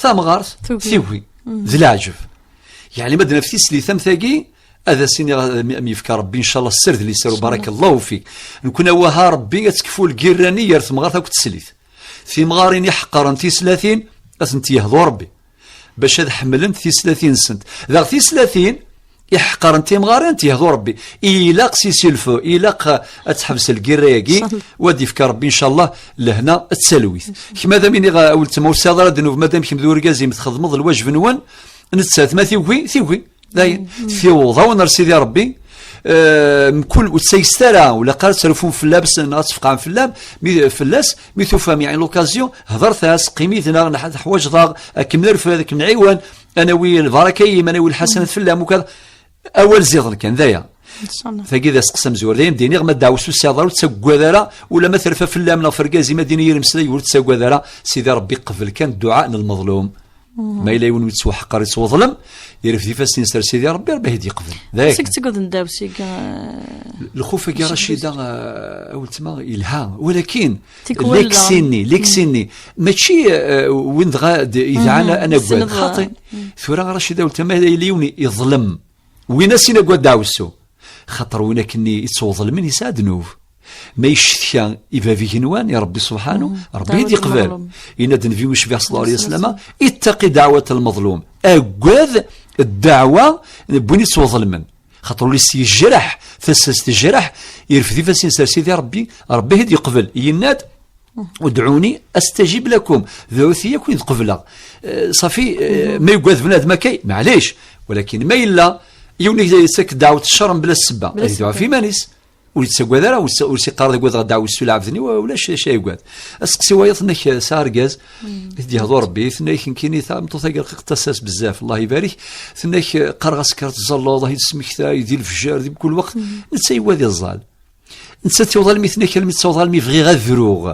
Tamɣart tugi. Tugi. Mhm. D leɛǧeb. Yeɛni ma d-naf tislit am tagi, ad as-iniɣ, am, am yefka Rebbi, ncallah, sser d liser, barakallahu fik. Nekni, waha, Rebbi ad tekfu lgirra-nni gar temɣart akked teslit. Timɣarin iḥeqqren tislatin, ad tent-yehdu Rebbi, bac ad ḥemmlent tislatin-nsent. Daɣ tislatin iḥeqqren timɣarin, ad tent-yehdu Rebbi. Ilaq s isilfu, ilaq, eh, ad teḥbes lgirra-agi, u ad d-yefk Rebbi, ncallah, lehna d talwit. Kemm, ad am-iniɣ, a weltma, ur tesɛiḍ ara ddnub, madam kemm d urgaz-im txedmeḍ lwajeb-nwen, nettat ma tugi, tugi. Dayen, tiweḍ-awen ar Sidi Rebbi, eh, mkul ur ttayset ara, ur ilaq ara ad terfum fell-as neɣ ad tefqɛem fell-am, mi, fell-as, mi tufam, yeɛni, l'occasion, hedret-as, qqim yid-neɣ, neḥ-, teḥwaǧeḍ-aɣ, ad kem-nerfed, ad kem-nɛiwen, ad nawi lbaraka-im, ad nawi lḥasanat fell-am, ukad, awal ziḍen kan, d aya. Tagi d aseqsi amezwaru. Dayen d-iniɣ, ma ddeɛwessu ur tesɛiḍ ara, ur ttaggad ara, ula ma terfa fell-am neɣ f urgaz-im, ad d-ini yir meslay, ur ttaggad ara, Sidi Rebbi iqbel kan dduɛa n lmeḍlum. Ma yella yiwen ur yettwaḥqer, yettweḍlem, irfed ifassen-is ar Sidi Rebbi, Rebbi ad t-yeqbel. D ayen. Seg tegged n ddaws-agi, eh, lxuf-agi, Racida, eh, a weltma, yelha. Walakin, tikwal leksi-nni, leksi-nni, mačči, eh, win dɣa d-, yedɛan ad nagad. Xaṭi. Tura, Racida, a weltma, ma yella yiwen yeḍlem, win as-inagad ddeɛwessu. Xaṭer win akkenni yettweḍlmen yesɛa ddnub. Ma yeccetka i bab igenwan, i Rebbi subḥanu, Rebbi ad yeqbel. Yenna-d Nnbi ucbiḥ ṣalla Llahu ɛalayhi wa sallam, "Ittaqi daɛwat al-meḍlum." Agad ddeɛwa n win yettweḍlmen. Xaṭer ul-is yejreḥ, tasa-s tejreḥ, irfed ifassen-is ar Sidi Ṛebbi, Ṛebbi ad yeqbel. Yenna-d: "ادعوني أستجب لكم." Dɛut-iyi, ad ken-id-qebleɣ. Eh, ṣafi, eh, ma yugad bnadem akka, maɛlic. Walakin ma yella yiwen yettak dɛwet ccer mebla ssebba, ad yedɛu ɣef yiman-is. Ur yettagad ara, ur s-, ur s-iqqar ad agadeɣ dɛwet s lɛebd-nni, ulac acu ay yugad. Aseqsi wayeḍ, tenna-k, eh, sɛiɣ argaz, i t-d-yehḍu Ṛebbi, tenna-k, nekkini tameṭṭut-agi rqiqet tasa-s bezzaf, Allah ibarik, tenna-k, eh, qqareɣ-as kker ad tẓalleḍ, ad yi-d-tesmektay di lefjer, di mkul lweqt, netta yewwad iẓẓal. Nettat tiweḍ almi tenna-k, almi ttaweḍ almi bɣiɣ ad ruɣ.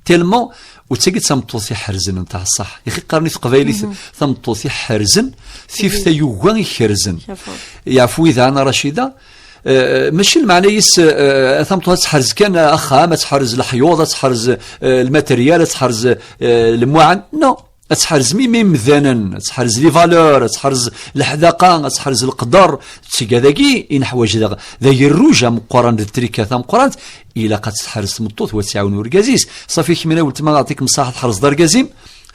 Tellement, u d tagi d tameṭṭut iḥerzen, nteɣ ṣṣeḥ. Ixi qqaren i teqbaylit tameṭṭut iḥerzen, tif tayuga ikerzen. Yeɛfu yid-i Ɛna Racida, eh, mačči lmeɛna-is, eh, tameṭṭut ad tḥerz kan axxam, ad tḥerz leḥyuḍ, ad tḥerz, eh, lmateryal, ad tḥerz, eh, lemwaɛen. Non. Ad tḥerzem imi imdanen, ad tḥerz les valeurs, ad tḥerz leḥdaqa, ad tḥerz leqder. Tga dagi i neḥwaǧ daɣ, d agerruj ameqqran, d trika tameqqrant, ilaq ad tt-tḥerz tmeṭṭut, wa ad tɛawen urgaz-is. Ṣafi, kemmini a weltma, aɛṭik msaḥ, tḥerzeḍ argaz-im,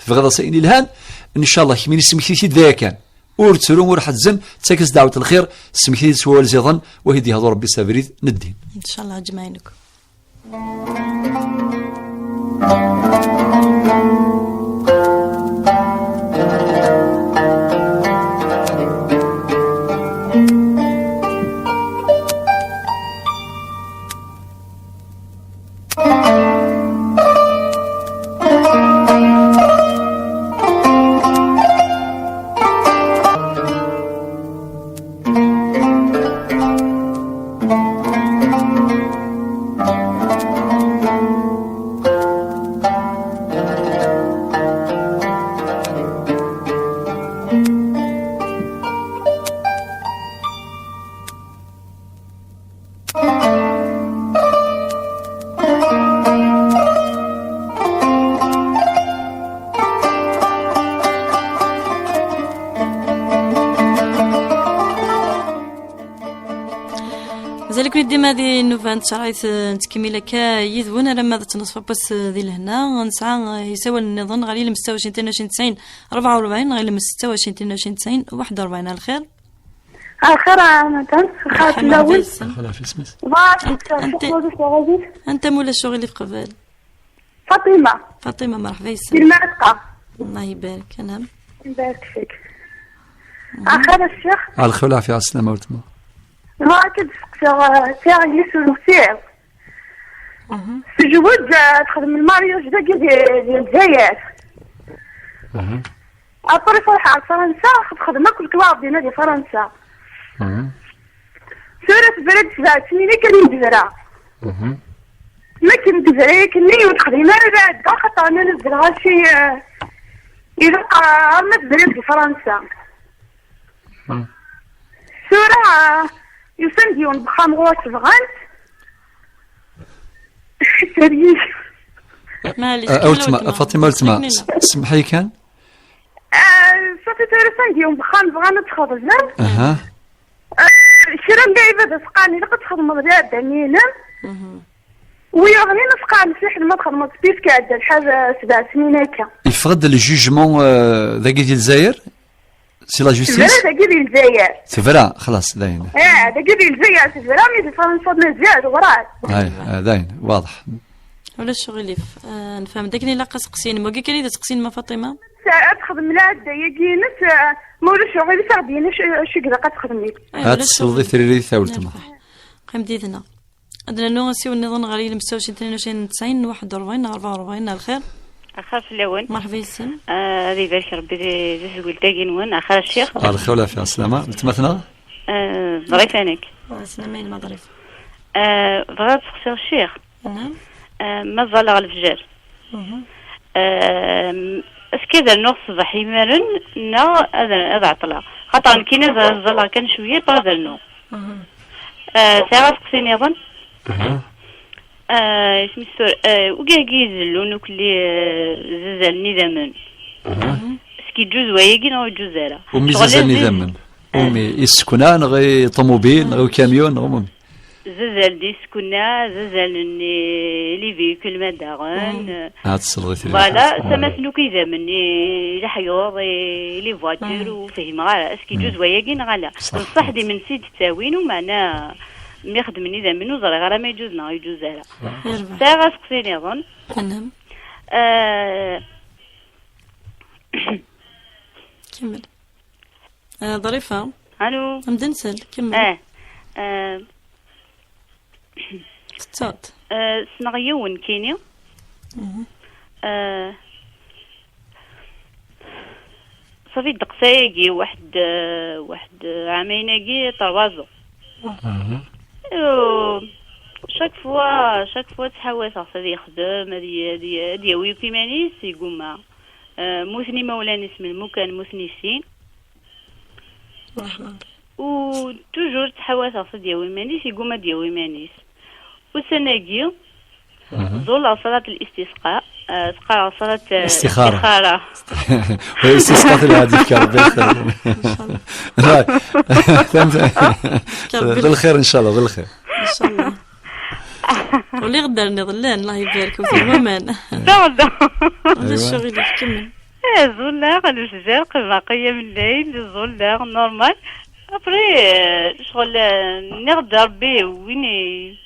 tebɣiḍ-as ayen ilhan, ncallah kemmini smekti-t-id d aya kan. Ur ttru, ur ḥezzen, ttak-as dɛwet lxir, smekti-t-id s wawal ziḍen, wa ad yehḍu Ṛebbi s abrid n ddin. Ncallah, ǧmaɛinek. Mazal-iken dima di nnuba n tcerɛit, eh, nettkemmil akka yid-wen alamma d ttnaṣfa n wass, eh, di lehna. Nesɛa, eh, isawalen nniḍen ɣer yilem setta u ɛecrin tnin u ɛecrin tesɛin rebɛa u rebɛin, ɣer yilem setta u ɛecrin tnin u ɛecrin tesɛin waḥed u rebɛin. Ar lxir. Ar lxir a madam, ar lxir fell-awen. Bɣiɣ ad d-sqsiɣ anta, anta mulac uɣilif qbel? Faṭima. Faṭima, merḥba yes-m. Di Lmerqa. Allah ibarek, anɛam. Ibarek fik. Axir a ccix. Ar lxir, lɛafya, ɛeslama, weltma. Bɣiɣ ad k-id-sqsiɣ, eh, tiɣ yis ur nsiɣ. Tezweǧ, eh, texdem lmaryaj dagi di, di Lezzayer. Après, truḥ ɣer Fransa, texdem akk lekwaɣeḍ dinna di Fransa. Tura tebra-d sebɛa snin akken i d-tebra. Ma akken d-tebra akken-nni ur texdim ara lɛadda, xaṭer nnan-as d lɣaci, eh, ilaq, eh, arma tebra di Fransa. Tura, eh, yusan-d yiwen n wexxam ɣur-s bɣan-t. Maɛlic, a weltma, Faṭima, weltma, semḥ-iyi kan. Eh, ṣafi tura yusan-d yiwen n wexxam bɣan ad t-xeḍben. Aha. Eh, kra n lɛibad as-qqaren ilaq ad txedmeḍ lɛadda-nni-inem. Wiyaḍ-nni as-qqaren fiḥel ma txedmeḍ puisque ɛedda lḥal, eh, sebɛa snin akka. Yeffeɣ-d le jugement, eh, dagi di Lezzayer? Si la justice? Tebra dagi di Lezzayer. Tebra, xlas, dayen. Eh, dagi di Lezzayer tebra, mi di Fransa mazal, werɛad. Ay, eh, dayen, waḍeḥ. Ulac uɣilif. Eh, nefhem dakken ilaq aseqsi-inem. Wagi kan i d aseqsi-inem a Faṭima? Ad texdem lɛadda-yagi-ines, eh, ma ulac uɣilif, ad ɣ-d-yini acu, acu i ilaq ad texdem. Ay, ad ulac tesleḍ i uɣilif. Tririt a weltma. Nerbeḥ. Qqim did-neɣ. Ad nernu asiwel nniḍen ɣer yilem setta u ɛecrin tnin u ɛecrin tesɛin waḥed u rebɛin neɣ rebɛa u rebɛin, ar lxir. Axir fell-awen. Merḥba yes-m. Ah, ad ibarek Rebbi di, di tezwilt-agi-nwen. Axir a ccix. Ar lxir, lɛafya, ɛeslama. Weltma-tneɣ? Ah, ḍrif anek. Ɛeslama, yelma ḍrif. Ah, bɣiɣ ad seqsiɣ ccix. Naɛam. Ah, ma ẓẓaleɣ lefjer. Mhm. Ah, est-ce que ad rnuɣ ṣṣbeḥ imaren neɣ ad, ad ɛeṭṭleɣ? Xaṭer nekkini ad ẓẓaleɣ kan cwiya, après ad rnuɣ. Mhm. Ah, sɛiɣ aseqsi niḍen. Aha. Ah, isem-is tura, ah, ugagi izellun ukelli, ah, zazalen idammen. Aha. Est-ce que yeǧǧuz wayagi neɣ ur yeǧǧuz ara? Umi ccɣel zazalen idammen. Ah. Umi isekna neɣ i ṭumubil neɣ i ukamyun neɣ umi? Zazal d isekna, zazal n les véhicules ma daɣen. Ad tesleḍ i tili. Voilà, tamaten akk idammen, i leḥyuḍ, i les voitures, ur fhimeɣ ara. Est-ce que iǧuz wayagi neɣ ala? Ṣṣeḥ. Bṣaḥ d imensi d-ttawin, umeɛna mi xedmen idammen ur ẓriɣ ara ma iǧuz neɣ iǧuz ara. Sɛiɣ aseqsi niḍen. Anam. Euh, Kemmel. آه، ظريفة. ألو. مدنسل، كمل. إيه. آه. تتصوت. آه، سنغيو ونكيني. آه، صافي دقسايقي واحد، آه، واحد عاميناقي طروازو. شاك فوا، شاك فوا تحاول تغسل يخدم، هذه، هذه، هذه ياوي كيمانيس يقوم. آه، موثني ما ولاني اسم المكان، موثني السين. وتوجور تحاول تغسل دياوي مانيس، يقوم دياوي مانيس. وسناقي، زول صلاة الاستسقاء، آه، تقرا صلاة، آه، الاستخارة. الاستخارة. الاستسقاء في الهادي في ربي الخير. إن شاء الله. لا. فهمت؟ بالخير إن شاء الله، بالخير. إن شاء الله. ولي غدار نظلان، الله يبارك وفي الومان. لا، لا. هذا الشغل يكمل. إيه، زول لا، غنوش زرق، باقية من الليل، زول لا، نورمال. أبري، آه، شغل، آه، نغدر بيه، ويني،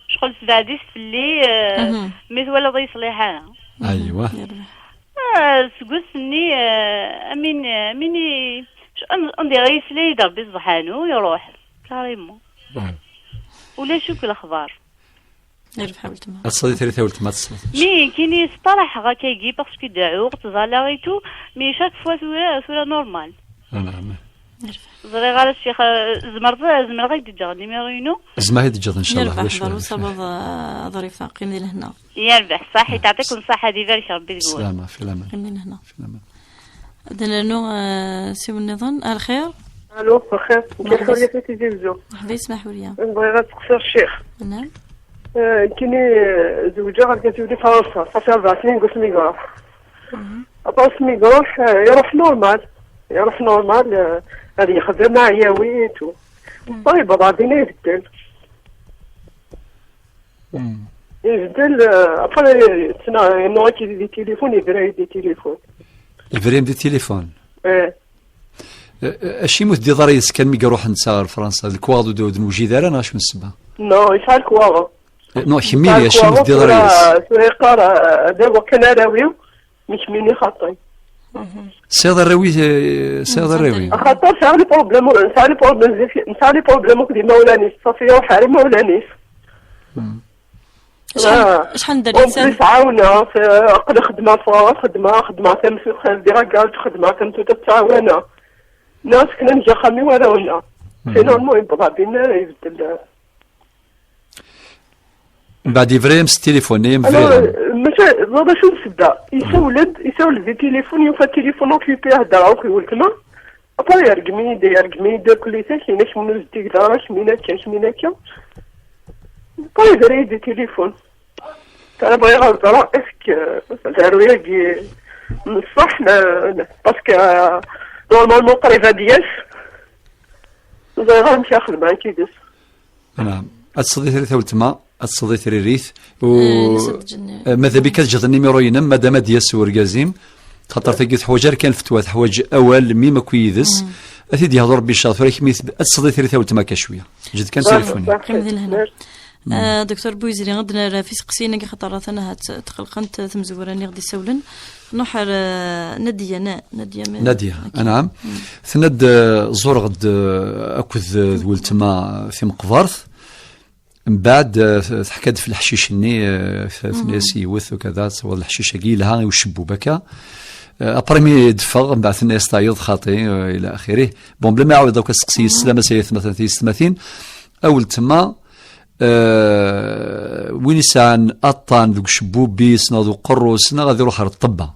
شغل سبعديس في اللي، آه، مي ثوالي ضي صليحة. أيوة. آه، سقوس ني، آه، أمين، آه، أميني، ش-، أن-، أندي غيسلي يضرب الزحانو يروح. كاريمون. ولا شوك الأخبار. يربح ولتما. الصديق ثلاثة ولتما الصديق. مي كيني صطلح غا كيجي باسكو دعوق تزالاغيتو، مي شاك فوا ثورة، ثورة نورمال. نعم. يربح. زريغ على الشيخ، آه، زمر، زمر غير دجا نيميرو ينو. زما هي دجا إن شاء الله. يربح، باش ضرو يربح. صباح، آه، ظريفة. قيم دي لهنا. يربح، صحي، يعطيكم الصحة، دي بارك ربي يقول. سلامة، في الأمان. قيم دي لهنا. في الأمان. عندنا نوع، آه، سي نظن. الخير؟ الو، الخير. مرحبا. كيف حالك يا تيزي وزو؟ مرحبا، اسمح لي. نبغي غير نسقسي الشيخ. نعم. آه، كيني، آه، زوجة غادي تولي فرنسا، صافي أربع سنين قلت لي يروح. أبا اسمي يروح، آه، يروح نورمال. يروح نورمال، آه، غادي يخدم مع ياويت و-، طيب، بعدين يبدل. يبدل، آه، أبا تسنى، نوع كي دي تليفون، يبرا يدي تليفون. يبرا يدي تليفون. إيه. أ-، أ-، أشي مو تدي ضريس كان ميقا روح نتا لفرنسا، الكواغ دو، دو، دو نوجي دارا، نا شو نسبة؟ نو، يسعى الكواغ. أ، نو، يسعى حميلي، أشي مو الكواغ، تدي ضريس. سورة، سورة يقرا، آه، دابا كان راويو، مش ميني خاطي. سيد الراوي، أ، سيد الراوي. خاطر سعى لي بروبليم، سعى لي بروبليم، سعى لي بروبليم كدي مولاني، صافي يا وحاري مولاني. شحال، آه. شحال من دري اون بليس عاونا في عقد خدمة، في خدمة، خدمة تم في خير ديرا كاع خدمة تم تو تتعاونا. ناس كنا نجا خامي ولا ولا. سينو المهم بابا بينا يبدل. من بعد يفريم س التليفون، يم أنا فريم. ماشي، هذا شو نسبة؟ يسولد، يسولد التليفون، يوفى التليفون اوكيبي، يهدر عوك يقول كما. أبا يرقمي، يدا يرقمي، يدا كل شيء، كاين شي منو زديك دارك، مين هكا، مين هكا. أبا يدري يدي تليفون. أنا بغي غنهضر، إسك دارو ياكي من الصح، لا، لا، باسكو نورمالمون قريبة ديالك. زي غنمشي نخدم معاك كيدس. نعم. هاد الصديق ريت ولتما، هاد الصديق ريت. و آه، نسد جن- آه، ماذا بك تجد النيميرو ينم، مادام هاد ياس ورقازيم. خاطر تاكي تحوج غير كان فتوى، تحوج أول ميم كويدس. أتي دي هضر بيشا، ثورة كمية، هاد الصديق ريت ولتما كشوية. جد كان تليفوني. كم ذي لهنا. آه، دكتور بويزري، غدنا راه في سقسينا كي خطر راه ثنا هات تقلقنت ثمزوراني غدي سولن. نحر، آه، نادية، نا-، نادية ما-، نادية، أوكي. نعم. ثند، آه، زور غد، آه، أكد، آه، ذ ولتما في مقبرث. من بعد، آه، تحكد في الحشيش ني، آه، ث-، ثنيا سيوث وكذا، تصور الحشيش أكي لها وشبو بكا. آه، أبريمي دفغ، من بعد ثنيا ستايض خاطي، آه، إلى آخره. بون، بلا ما يعاود دوك السقسي السلامة سيدي ثمثين، ثمثين. أول تما، آه، وين يسعان أطان ذوك شبوبيس، نا ذوك قروس، نا غادي يروح على الطبة.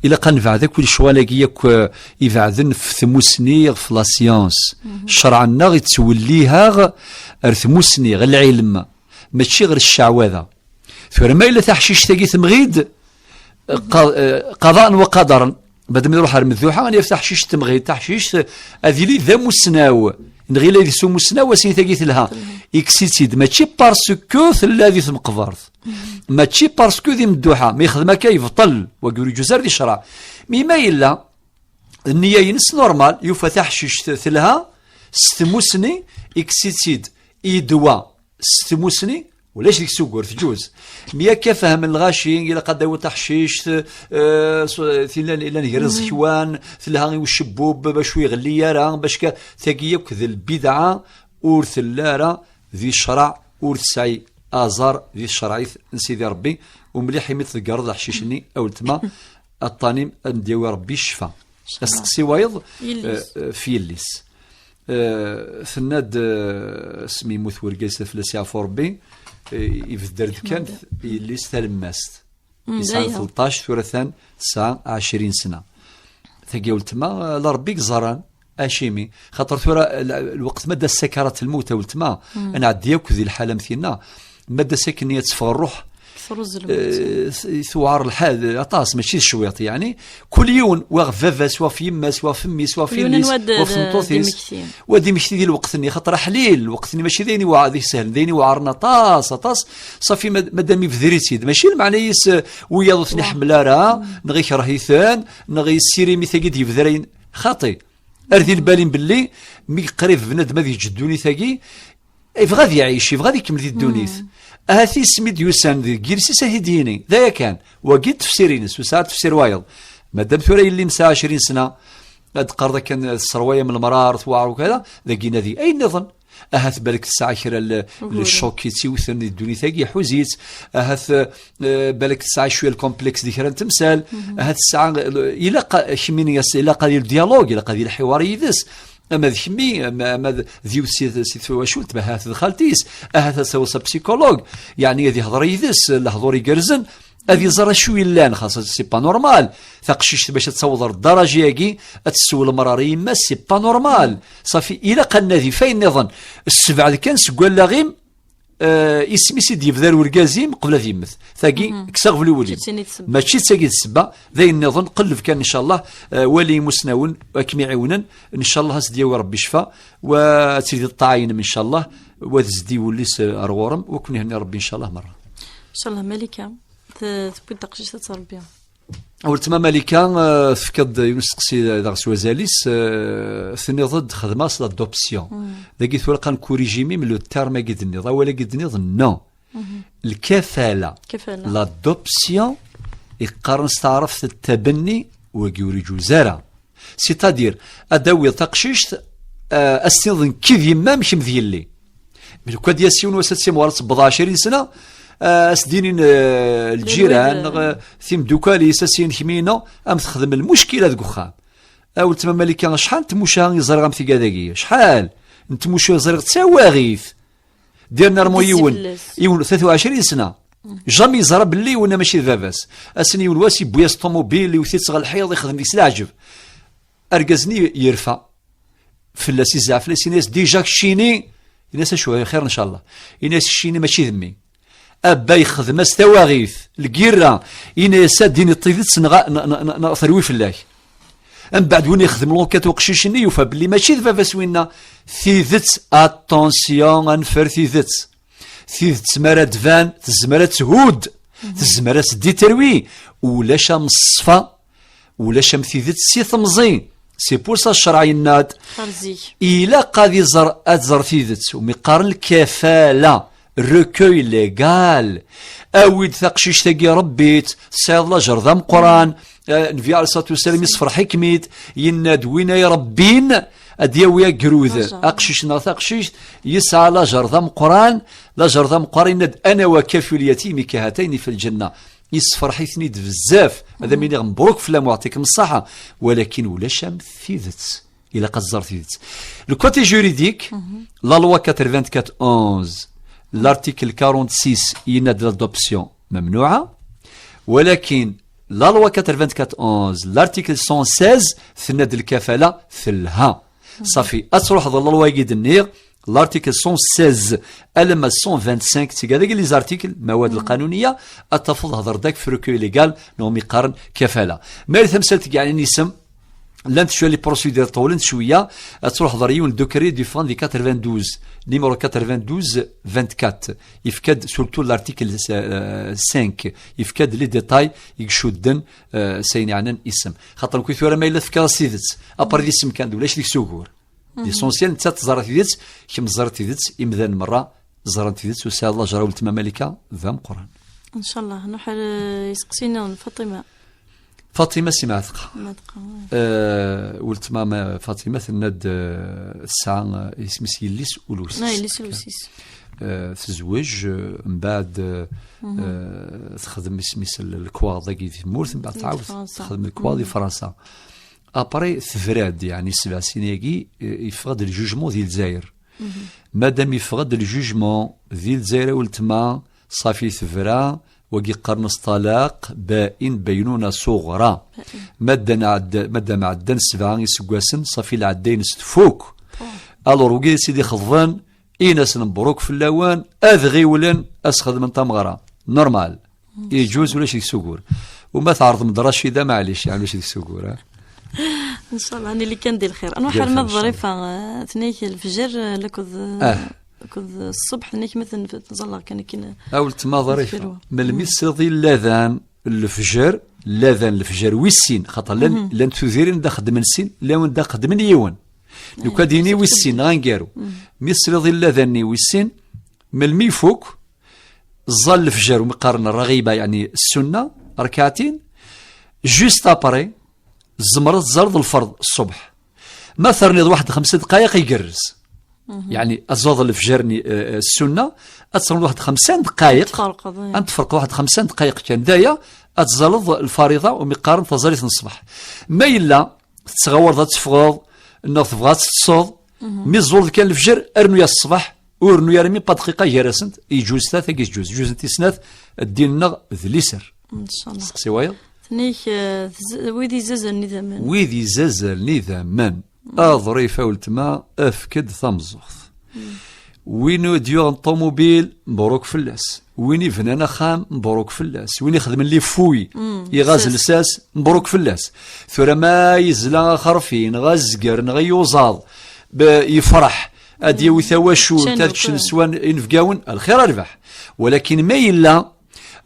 إلا قا نبعد كل شوالك ياك، آه، يبعدن في ثموسني، في لا سيونس. الشرع الناغ يتوليها غ-، غير ثموسني، غير العلم. ماشي غير الشعوذة. ثورة ما إلا تحشيش تاقي تمغيد، قض-، آه، قضاء وقدرا. بعد ما يروح على المذبوحة، غادي يفتح شيش تمغيد، تحشيش، هذه لي ذا مسناو. Nɣil ad yessumusnaw asin tagi telha. Ikkes-itt-id, mačči parce que tella di tmeqbert, mačči parce que di medduḥa, ma yexdem akka yebṭel, wagi ur yeǧuz ara di ccreɛ. Mi ma yella nniya-ines normal, yufa taḥcict telha s tmusni, ikkes-itt-id, idwa s tmusni, ulac deg-s ugur, tǧuz. Mi akka fehmen lɣaci, ilaq ad d-tawiḍ taḥcict, eh, s- tin llan, llan gar iẓekwan, telha i ucebbub, bac ur iɣelli ara, bac ka, tagi yakk d lbidɛa, ur telli ara di ccreɛ, ur tesɛi aẓar di tcerɛit n Sidi Ṛebbi. U mliḥ imi tḍeggreḍ leḥcic-nni, a weltma, aṭṭanim, ad m-d-yawi Ṛebbi ccfa. Asteqsi wayeḍ, eh, eh, f yelli-s. Eh, tenna-d, eh, asmi yemmut wergaz, fell-as yeɛfu Ṛebbi, eh, ibedder-d kan yelli-s talemmast. Yesɛa tleṭṭac, tura atan tesɛa ɛecrin sna. Tagi a weltma, eh, ala Ṛebbi i yeẓran. Acimi? Xaṭer tura, l-, lweqt ma d-as sakarat lmut a weltma, ad nɛeddi akk di lḥala am tinna, ma d-as akken ad teffeɣ ṛṛuḥ, eh, s-, tuɛer lḥal aṭas, mačči d cwiṭ, yeɛni, kul yiwen, wa ɣef baba-s, wa ɣef yemma-s, wa ɣef mmi-s, wa ɣef yelli-s, wa ɣef tmeṭṭut-is, wa d imekti di lweqt-nni, xaṭer aḥlil, lweqt-nni mačči d ayen iwa-, d isehlen, d ayen iweɛren aṭas, aṭas. Ṣafi, ma-, madam ibder-itt-id, mačči lmeɛna-is, eh, wiyaḍ ur ten-iḥemmel ara, neɣ ikreh-iten, neɣ yessirim-it-agi d-yebder ayen, xaṭi. Ar di lbal-im belli mi yeqrib bnadem ad yeǧǧ ddunit-agi, yebɣa ad iɛic, yebɣa ad ikemmel di ddunit. Ahat isem i d-yusan deg yiles-is ad t-id-yini. D aya kan. Wagi d tefsir-ines, ur sɛa tefsir wayeḍ. Madam tura yelli-m tesɛa ɛecrin sna, ad d-teqqareḍ akken tesserway am lemrar, tuɛer ukada, dagi nadi. Ayen nniḍen. Ahat balak tesɛa kra n le choc i tt-iwten di ddunit-agi, iḥuz-itt. Ahat, eh, balak tesɛa cwiya lkomplex di kra n temsal. Ahat tesɛa, eh, ilaq a-, kemmini as-, ilaq ad yili dialogue, ilaq ad yili lḥiwar yid-s. Ama d kemmi, ama, ama d, d yiwet si, si twacult, ma ahat d xalti-s, ahat ad taweḍ s apsikulug, yeɛni ad ihḍer yid-s lehḍur igerrzen, ad iẓer acu yellan, xas c'est pas normal. Taqcict bac ad taweḍ ar ddaraja-agi, ad tessew lemrar i yemma-s, c'est pas normal. Ṣafi, ilaq ad nadi f ayen nniḍen. Ssebɛed kan seg wallaɣ-im, eh, isem-is i d-yebder urgaz-im qbel ad yemmet. Tagi, kkes aɣbel i wul-im. Mačči d tagi d ssebba, d ayen nniḍen, qelleb kan, ncallah, eh, wali imusnawen, ad kem-iɛiwnen, ncallah ad s-d-yawi Ṛebbi ccfa, wa ad tili ṭṭaɛa-inem, ncallah, wa ad zdi wul-is, eh, ar ɣur-m, wa ken-ihenni Ṛebbi, ncallah, merra. Ncallah, Malika, t-, tewwi-d taqcict ad tt-ṛebbi. Weltma Malika, eh, tefkiḍ-d yiwen usteqsi daɣ s wazal-is, eh, tenniḍ-d xedmeɣ s l'adoption. Dagi tura qan corrigez-moi, le terme-agi d-tenniḍ, awal-agi d-tenniḍ, non. Lkafala. Kafala. L'adoption, iqqaren s taɛrabt tabenni, wagi ur iǧuz ara. C'est-à-dire, ad d-tawiḍ taqcict, eh, ad s-tiniḍ nekki d yemma-m, kemm d yelli. Mi lukan ad d-yas yiwen wass ad timɣur ad tebbeḍ ɛecrin sna, eh, ad s-d-inin, eh, lǧiran, neɣ, eh, timdukal-is, ad s-inin kemmini, am texdem lmuckila deg uxxam. A weltma Malika, acḥal n tmuca i ẓriɣ am tigad-agi? Acḥal n tmuca i ẓriɣ d tawaɣit. Dernièrement yiwen, yiwen, tlat uɛecrin sna. Jamais yeẓra belli yiwen mačči d baba-s. Ass-nni yiwen wass yewwi-as ṭumubil, iwet-itt ɣer lḥiḍ, ixdem deg-s leɛǧeb. Argaz-nni yerfa. Fell-as, izɛef fell-as, yenna-yas, déjà keččini, yenna-yas, acu, xir, ncallah. Yenna-yas, keččini mačči d mmi. Abba yexdem-as tawaɣit, lgirra, yenna-yas, ad d-tiniḍ tidet neɣ, neɣ, neɣ, neɣ terwi fell-ak. Mbeɛd win yexdem l'enquête uqcic-nni, yufa belli mačči d baba-s winna. Tidet, attention, ad neffer tidet. Tidet mi ara d-tban, tezmer ad thudd, tezmer ad teddi terwi, ulac am ṣṣfa, ulac am tidet si temẓi. C'est pour ça ccṛeɛ yenna-d, ilaq ad iẓer, ad tẓer tidet, umi qqaren lkafala, recueil légal. Awi-d taqcict-agi, ṛebbi-tt, tesɛiḍ lajer d ameqqran. Eh, Nnbi ɛalayhi ṣṣalatu wassalam, yessefreḥ-ikem-id, yenna-d, win ay ṛebbin, ad d-yawi agrud, aqcic neɣ taqcict, yesɛa lajer d ameqqran, lajer d ameqqran, yenna-d, ana wa kafilu l-yatimi kahatayni fi lǧenna. Yessefreḥ-iten-id bezzaf. Ad am-iniɣ mebruk fell-am, uɛṭikem ṣṣaḥa. Walakin ulac am tidet. Ilaq ad tẓer tidet. Le côté juridique, la loi quatre-vingt-quatre onze, l'article quarante-six, yenna-d l'adoption mamnuɛa. Walakin la loi quatre-vingt-quatre onze, l'article cent seize, tenna-d lkafala telha. Ṣafi, ad truḥeḍ ɣer la loi-agi d-nniɣ, l'article cent seize alamma cent vingt-cinq, tteg adagi les articles, mawad lqanuniya, ad tafeḍ hder-d akk f recueil légal, neɣ mi qqaren kafala. Ma yal tamsalt i yeɛnin isem, Llant cwiya les procédures ṭewwlent cwiya, ad truḥeḍ ɣer yiwen décret d-yeffɣen di quatre-vingt-douze, numéro quatre-vingt-douze vingt-quatre. Yefka-d surtout l'article, euh, cinq, yefka-d les détails i icudden, euh, s ayen yeɛnan isem. Xaṭer nekki tura ma yella tefkiḍ-as tidet, après d isem kan, d ulac deg-s ugur. L'essentiel, nettat teẓra tidet, kemm teẓra tidet, imdanen merra ẓran tidet, u sɛiḍ lajer a weltma Malika, d ameqqran. Ncallah, nruḥ ar, euh, iseqsiyen n Faṭima. Faṭima Si Mɛatqa. Mɛatqa, ouais. Euh, weltma ma-, Faṭima tenna-d, euh, tesɛa, euh, isem-is yelli-s ulus-is. Ah, yelli-s ulus-is. Euh, tezweǧ, euh, mbeɛd, euh, euh, texdem isem-is l-, lekwaɣeḍ-agi di tmurt, mbeɛd tɛawed Fransa. Texdem lekwaɣeḍ di Fransa. Après, tebra-d, yeɛni, sebɛ snin-agi, euh, yeffeɣ-d le jugement di Lezzayer. Madam yeffeɣ-d le jugement di Lezzayer a weltma, ṣafi tebra, wagi qqaren-as ṭṭalaq bain, baynuna suɣra. Madam ɛedda-, madam ɛeddan sebɛa iseggasen, ṣafi lɛedda-ines tfuk. Alors, wigi i tt-id-ixeḍben, in-asen mebruk fell-awen, ad ɣiwlen, ad s-xedmen tameɣra. Normal. Iǧuz, ulac deg-s ugur. Uma tɛerḍem-d Racida, maɛlic, yeɛni ulac deg-s ugur, ha? Ncallah, nili kan di lxir. Nruḥ arma d Ḍrifa, eh, tenna-k lefjer, eh, lakked, eh, akked ṣṣbeḥ, tenna-k ma ten-, tẓalleɣ kan akken. A weltma Ḍrifa, melmi tesliḍ i lladan n lefjer, lladan n lefjer wis sin, xaṭer llan, llan tudirin da xeddmen sin, llan da xeddmen yiwen. Nekk ad yini wis sin, neɣ aneggaru. Mi tesliḍ i lladan-nni wis sin, melmi ifuk, ẓẓal lefjer, umi qqaren rraɣiba, yeɛni ssunna, rkaɛtin, juste après, tzemreḍ ad teẓẓaleḍ lferḍ ṣṣbeḥ. Ma terniḍ waḥed xemsa dqayeq igerrez. Yeɛni, ad teẓẓaleḍ lefjer-nni, eh, eh, ssunna, ad ternuḍ waḥed xemsa dqayeq, ad tferqeḍ, eh. Ad tferqeḍ waḥed xemsa dqayeq kan. D aya, ad teẓẓaleḍ lfariḍa, umi qqaren taẓallit n ṣṣbeḥ. Ma yella, tettɣawaleḍ ad teffɣeḍ, neɣ tebɣa ad teṭṭseḍ, mi tẓuleḍ kan lefjer, rnu-yas ṣṣbeḥ, ur rnu ara mi pa dqiqa gar-asent, iǧuz ta, tagi tǧuz, ǧuz n tis snat, ddin-nneɣ d liser. Ncallah. Seqsi wayeḍ? Tenna-k, eh, tz-, wid izazalen idammen. Wid izazalen idammen. Aḍrif a weltma, efk-d tameẓẓuɣt. Win i d-yuɣen ṭumubil, mbruk fell-as. Win ibnan axxam, mbruk fell-as. Win ixedmen les fouilles, iɣaz lsas, mbruk fell-as. Tura ma yezla axerfi, neɣ azger, neɣ iyuzaḍ, b-, yefreḥ, ad d-yawi tawacult, ad ččen swan inebgawen, lxir a rrbeḥ. Walakin ma yella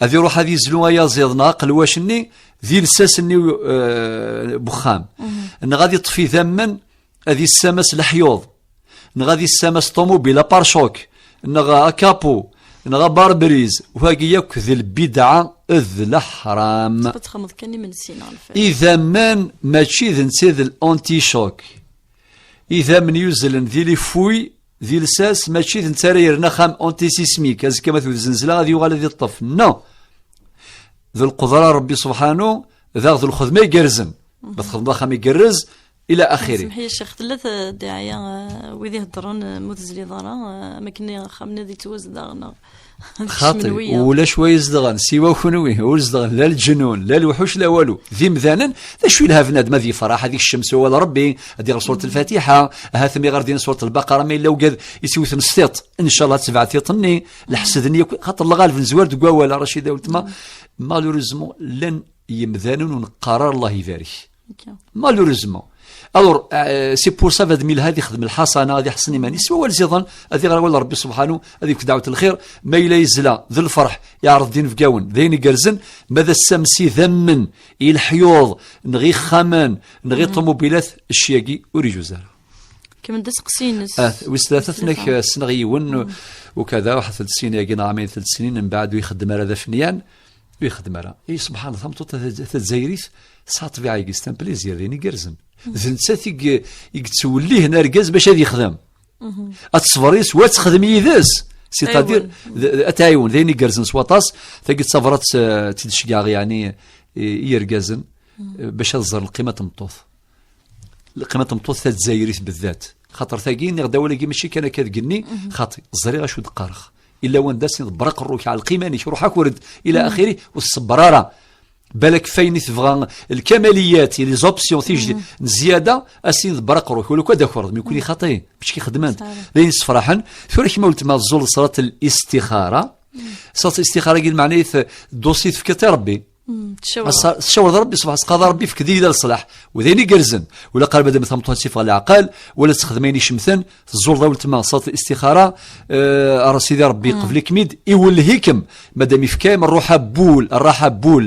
ad iruḥ ad izlu ayaẓiḍ neɣ aqelwac-nni di lsas-nni, eh, n wexxam, neɣ ad iṭṭef idammen, ad issamas leḥyuḍ, neɣ ad issamas ṭumubil, apare-choc, neɣ akapu, neɣ abarberiz, wagi yakk d lbidɛa d leḥram. Ad txedmeḍ kan imensi neɣ lfal. Idammen mačči d netta d l'anti-choc. Idammen yuzlen di les fouilles, di lsas, mačči d netta ara yerren axxam antisismique, azekka ma tewwet zenzla ad yuɣal ad iṭṭef. Non. D lqudra n Ṛebbi subḥanu, daɣ d lxedma igerrzen. Ma txedmeḍ axxam igerrez, ila axiri. Semḥ-iyi a Ccix, tella t-, ddiɛaya, eh, wid iheddren, eh, ma ur tezliḍ ara, eh, am akken axxam-nni ad yettwazdeɣ, neɣ ad kecmen wiyaḍ. Xaṭi, ulac wa izedɣen, siwa kunwi, ur zedɣen la leǧnun, la lewḥuc, la walu. D imdanen, d acu yelha bnadem ad yefreḥ, ad ikcem s wawal Ṛebbi, ad iɣer surat Lfatiḥa, ahat mi ɣer din surat Lbaqara, ma yella ugad isiwten s tiṭ, ncallah ad tebɛed tiṭ-nni, leḥsed-nni yakk, xaṭer lɣaleb nezwar deg wawal, a Racida weltma, malheureusement, llan yemdanen ur neqqar ara Allah ibarek. Malheureusement. Alors, euh, c'est pour ça, ad milha ad ixdem lḥasana, ad iḥsen iman-is, s wawal ziḍen, ad iɣer awal Ṛebbi subḥanu, ad ifk dɛwet lxir, ma yella yezla d lferḥ, iɛreḍ-d inebgawen, d ayen igerrzen, ma d assames idammen i leḥyuḍ, neɣ ixxamen, neɣ i ṭumubilat, ccyagi ur iǧuz ara. Kemmel-d aseqsi-ines. Ah, wis tlata, tenna-k, ssneɣ yiwen, ukada, waḥed telt snin-agi neɣ ɛamayen telt snin, mbeɛd ur ixeddem ara d afenyan, ur ixeddem ara. I subḥan Allah, tameṭṭut ta-, tazzayrit tesɛa ṭṭbiɛa-agi, c'est un plaisir, d ayen igerrzen. D nettat i ye-, i yettwellihen argaz bac ad yexdem. Ad teṣber yis-s, wa ad texdem yid-s. C'est-à-dire, d-, d-, ad tɛiwen, d ayen igerrzen s waṭas. Tagi d tabrat, eh, tt-id-ceggɛeɣ, yeɛni, i, i yergazen, eh, bac ad ẓren lqima n tmeṭṭut. Lqima n tmeṭṭut tazzayrit beddat. Xaṭer tagi, nniɣ-d awal-agi mačči kan akka deg-nni, xaṭi, ẓriɣ acu d-qqareɣ. Illa wanda s-, ḍebber aqerru-k, ɛelleq iman-ik, ruḥ akur-d, ila axiri, ur tṣebber ara. Balak f ayen i tebɣa, lkamaliyat, les options, tijdi, n zzyada, a s-, ḍebber aqerru-k, wala akk ad d-takereḍ, mi kuli xaṭi, mačči k-ixeddmen. D ayen yessefraḥen. Tura kemm a weltma tẓuleḍ ṣṣrat listixara. Ṣṣrat listixara-agi lmeɛna-is, dossier tefkiḍ i Ṛebbi. Mm, tcawreḍ. As-, tcawreḍ Ṛebbi ṣṣbeḥ, teqqareḍ a Ṛebbi, efk-d-iyi d leṣlaḥ. U d ayen igerrzen. Ula qal madam tmeṭṭut ad tifeɣ leɛqel, wala ad texdem ayen icemten, teẓẓuleḍ a weltma ṣalat listixara, eh, ara Sidi Ṛebbi iqbel-ikem-id, iwelleh-ikem, madam ifka-yam ṛṛuḥ a wul, ṛṛaḥa a wul,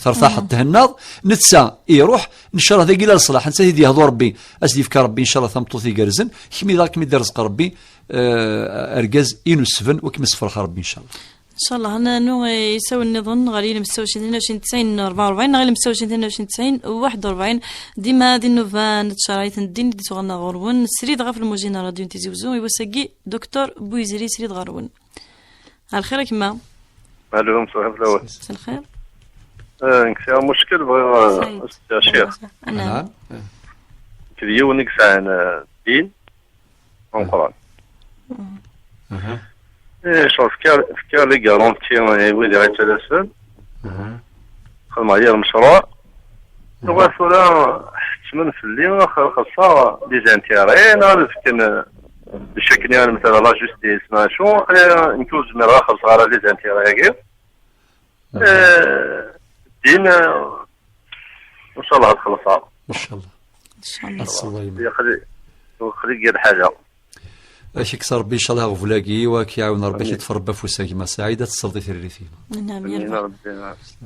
tertaḥeḍ, thennaḍ, netta iṛuḥ, ncalleh dagi la leṣlaḥ, netta i d-yehḍu Ṛebbi, ad s-d-yefk Ṛebbi, ncalleh tameṭṭut igerrzen, kemm i d akken i d-irzeq Ṛebbi, eh, argaz inusben, u ad kem-issefreḥ Ṛebbi, ncalleh. Ncalleh, ad nernu, eh, isawlen nniḍen ɣer yilem setta u ɛecrin tnin u ɛecrin tesɛin rebɛa u rebɛin, neɣ yilem setta u ɛecrin tnin u ɛecrin tesɛin waḥed u rebɛin. Dima di nnuba n tcerɛit n ddin i d-tuɣal ɣur-wen, srid ɣef lmujin n ṛadyu n Tizi Wezzu, i wass-agi, Docteur Bouizri, srid ɣer-wen. Ɛelxir a gma. Alo, msaɣ fell-awen. Msaɣ lxir. Eh, nekk sɛiɣ muckel, bɣiɣ, eh, Saɛid. Ad s-d-ccix. Anɛam. Anɛam. Nekk d yiwen i yesɛan, eh, ddin, ameqqran. Aha. Eh, ccɣel fkiɣ, fkiɣ les garanties i wid i ɣ-yettalasen. Aha. Xedmeɣ yir mecruɛ. Aha. Tuɣal tura ḥettmen fell-i, xelṣeɣ les intérêts, neɣ ad fken, eh, d cakni, ar mesela la justice, neɣ acu, eh, nekk ur zmireɣ ad xelṣeɣ ara les intérêts-agi. Aha. Eh, ddin, eh, ncalleh ad xelṣeɣ. Ncalleh. Ncalleh. Ad tesleḍ a yemma. Yaqli, yaqli yir lḥala. Ad k-ikkes Ṛebbi, ncalleh, aɣbel-agi, wa k-iɛawen Ṛebbi, ad k-iṭṭef Ṛebbi afus a gma Saɛid, ad tesleḍ i tirrit-im. Amin, amin. Amin, Ṛebbi.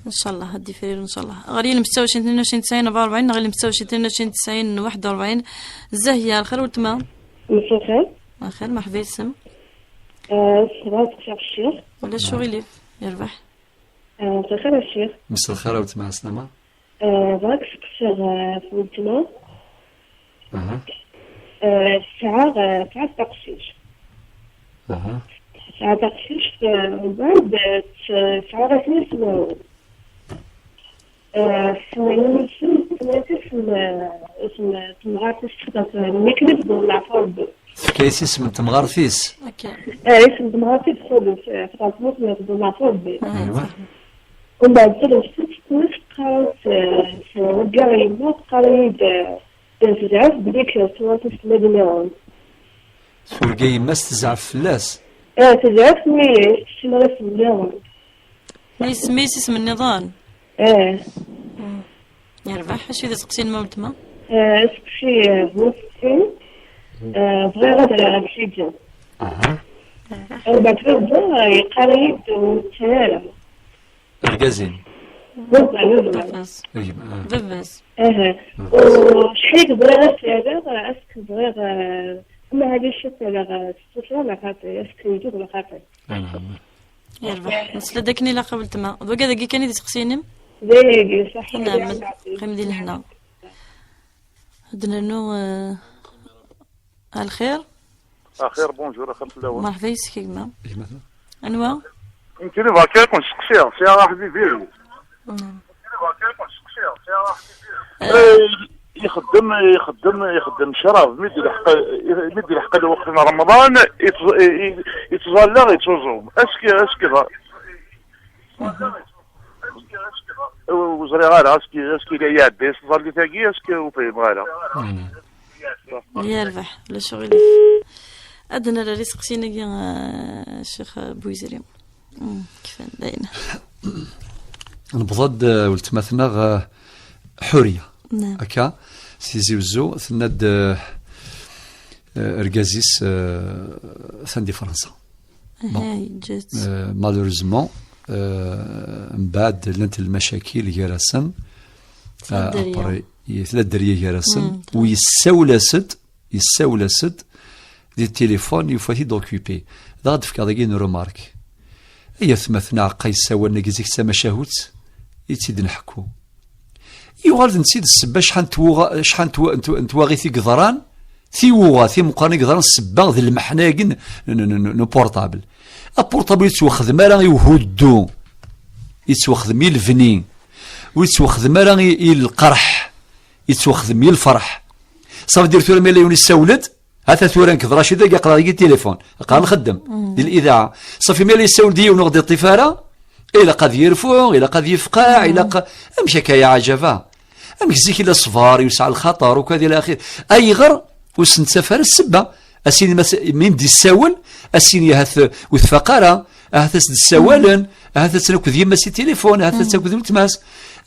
Ncalleh, ad d-ifrir, ncalleh. Ɣer yilem setta u ɛecrin tnin u ɛecrin tesɛin rebɛa u rebɛin, neɣ yilem setta u ɛecrin tnin u ɛecrin tesɛin waḥed u rebɛin. Zahya, lxir weltma? Msaɣ lxir. Lxir, merḥba yes-m. Eh, sslam, sslam, ccix. Ulac uɣilif, yerbeḥ. Eh, msaɣ lxir a ccix. Msaɣ lxir a weltma, ɛeslama. Eh, bɣiɣ ad k-sseqsiɣ, eh, ɣef weltma. Aha. Eh, tesɛa, eh, tesɛa taqcict. Aha. Tesɛa taqcict, eh, mbeɛd, eh, tes-, tesɛa aṭas n yismawen. Eh, tesma-ines, tesma-ines isem, eh, isem, eh, temɣart-is, texḍa-t, eh, mi akken i tebḍel leɛfu Ṛebbi. Tefka-yas isem n temɣart-is. Ok. Eh, isem n temɣart-is, txudes, eh, texḍa-t mi akken i tebḍel leɛfu Ṛebbi. Aywa. Umbeɛd, tura, s-, s-, teqqar-as, eh, s-, wagi yemma, teqqar-iyi-d, eh, tezɛef belli k-, twalaḍ isem-agi nniḍen. Turga yemma-s tezɛef fell-as? Eh, tezɛef mi tessemras nniḍen. Mi yessemmi s isem nniḍen? Eh. Mm. Yerbeḥ, acu i d aseqsi-inem a weltma? Eh, aseqsi, eh, bu aseqsi, eh, bɣiɣ ad rreɣ lḥiǧab. Aha. Umbeɛd baba, eh, yeqqar-iyi-d ur tt-ara. Argaz-im? Baba, baba. Baba-s. Gma, ah. Baba-s. Aha. Baba-s. U acḥal i bɣiɣ ad t-rreɣ, est-ce que bɣiɣ, eh, ama ad t-rreɣ, eh, s tuttra neɣ xaṭi, est-ce que yeddu neɣ xaṭi? Anɛam. Yerbeḥ. Nesla-d akken ilaq a weltma. D wagi dagi kan i d iseqsiyen-im? D ayagi, ṣaḥḥa. Anɛam. Qqim di lehna. Ad nernu, eh, a lxir. Axir, bonjour, axir fell-awen. Merḥba yes-k a gma. Gma-tneɣ. Anwa? Nekkini bɣiɣ kan ad ken-steqsiɣ, sɛiɣ aḥbib-iw. Mm. Eh, ixeddem, ixeddem, ixeddem ccrab, mi d-ilḥeq, mi d-ilḥeq lweqt n Remḍan, itẓ-, i-, i-, ittẓalla, ittuẓum. Aski, aski d-, ur ẓriɣ ara, aski, aski la iɛedda s tẓallit-agi, aski ur fhimeɣ ara. Mm. Yerbeḥ, ulac uɣilif. Ad d-nerr iseqsiyen-agi, eh, Ccix Bouizri. Mm, kfan, dayen. Newweḍ-d, eh, weltma-tneɣ, eh, Ḥuriya. Naam. Akka, si Tizi Wezzu, tenna-d, eh, eh, argaz-is, eh, atan di Fransa. Bon. Aha, yeǧǧa-tt. Eh, malheureusement, eh, mbeɛd llant lmacakil gar-asen. Tella dderya. Eh, après, tella dderya gar-asen. Mm. U yessawel-as-d, yessawel-as-d di téléphone, yufa-t-id occupé. Dɣa ad d-fkeɣ dagi une remarque. Ay atmaten aɛeqqa yessawalen-agi zik d tamacahut i tt-id-nḥekku. Yuɣal d netta i d ssebba acḥal n twuɣa-, acḥal n twa-, n twa-, n twaɣit i yeḍran, tiwuɣa timeqqranin i yeḍran ssebba d lmeḥna-agi n, n, n, n, n uportable. Aportable ur yettwaxdem ara i uhuddu, yettwaxdem i lebni, ur yettwaxdem ara i, i lqerḥ, yettwaxdem i lferḥ. Ça veut dire tura ma yella yiwen yessawel-d, Hata tura nekk d Racid-agi aql-aɣ deg téléphone, aql-aɣ nxeddem di lidaɛa. Ṣafi, mi ara yessawel-d yiwen ur ɣ-d-iṭṭif ara, ilaq ad yerfu, ilaq ad yefqeɛ, ilaq, amek akka ya ɛajaba? Amek zik ila ṣṣber, yesɛa lxaṭer, ukad ila axir. Ayɣer ur s-nettaf ara ssebba? Asin ma s-, mi m-d-issawel, asin ahat ur tfaq ara, ahat as-d-ssawalen, ahat attan akked yemma-s i tilifun, ahat attan akked weltma-s.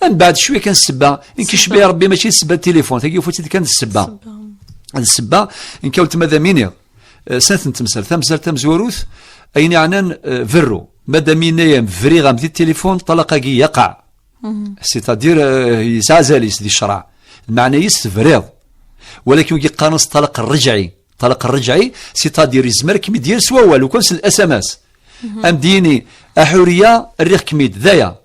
Mbeɛd cwiya kan ssebba, nekk icba Rebbi mačči d ssebba n tilifun, tagi yufa-tt-id kan d ssebba. D ssebba, nekk a weltma d am-iniɣ, eh, snat n temsal. Tamsalt tamezwarut, ayen iɛnan, eh, berru. Madam yenna-yam briɣ-am di tilifun, ṭṭalaq-agi yaqa. C'est-à-dire, eh, yesɛa azal-is di ccreɛ. Lmeɛna-is tebriḍ. Walakin wigi qqaren-as ṭṭalaq rreǧɛi. Ṭṭalaq rreǧɛi, c'est-à-dire yezmer ad kem-id-yerr s wawal, ukan s S M S. Am d-yini, a Ḥuriya, rriɣ-kem-id, d aya.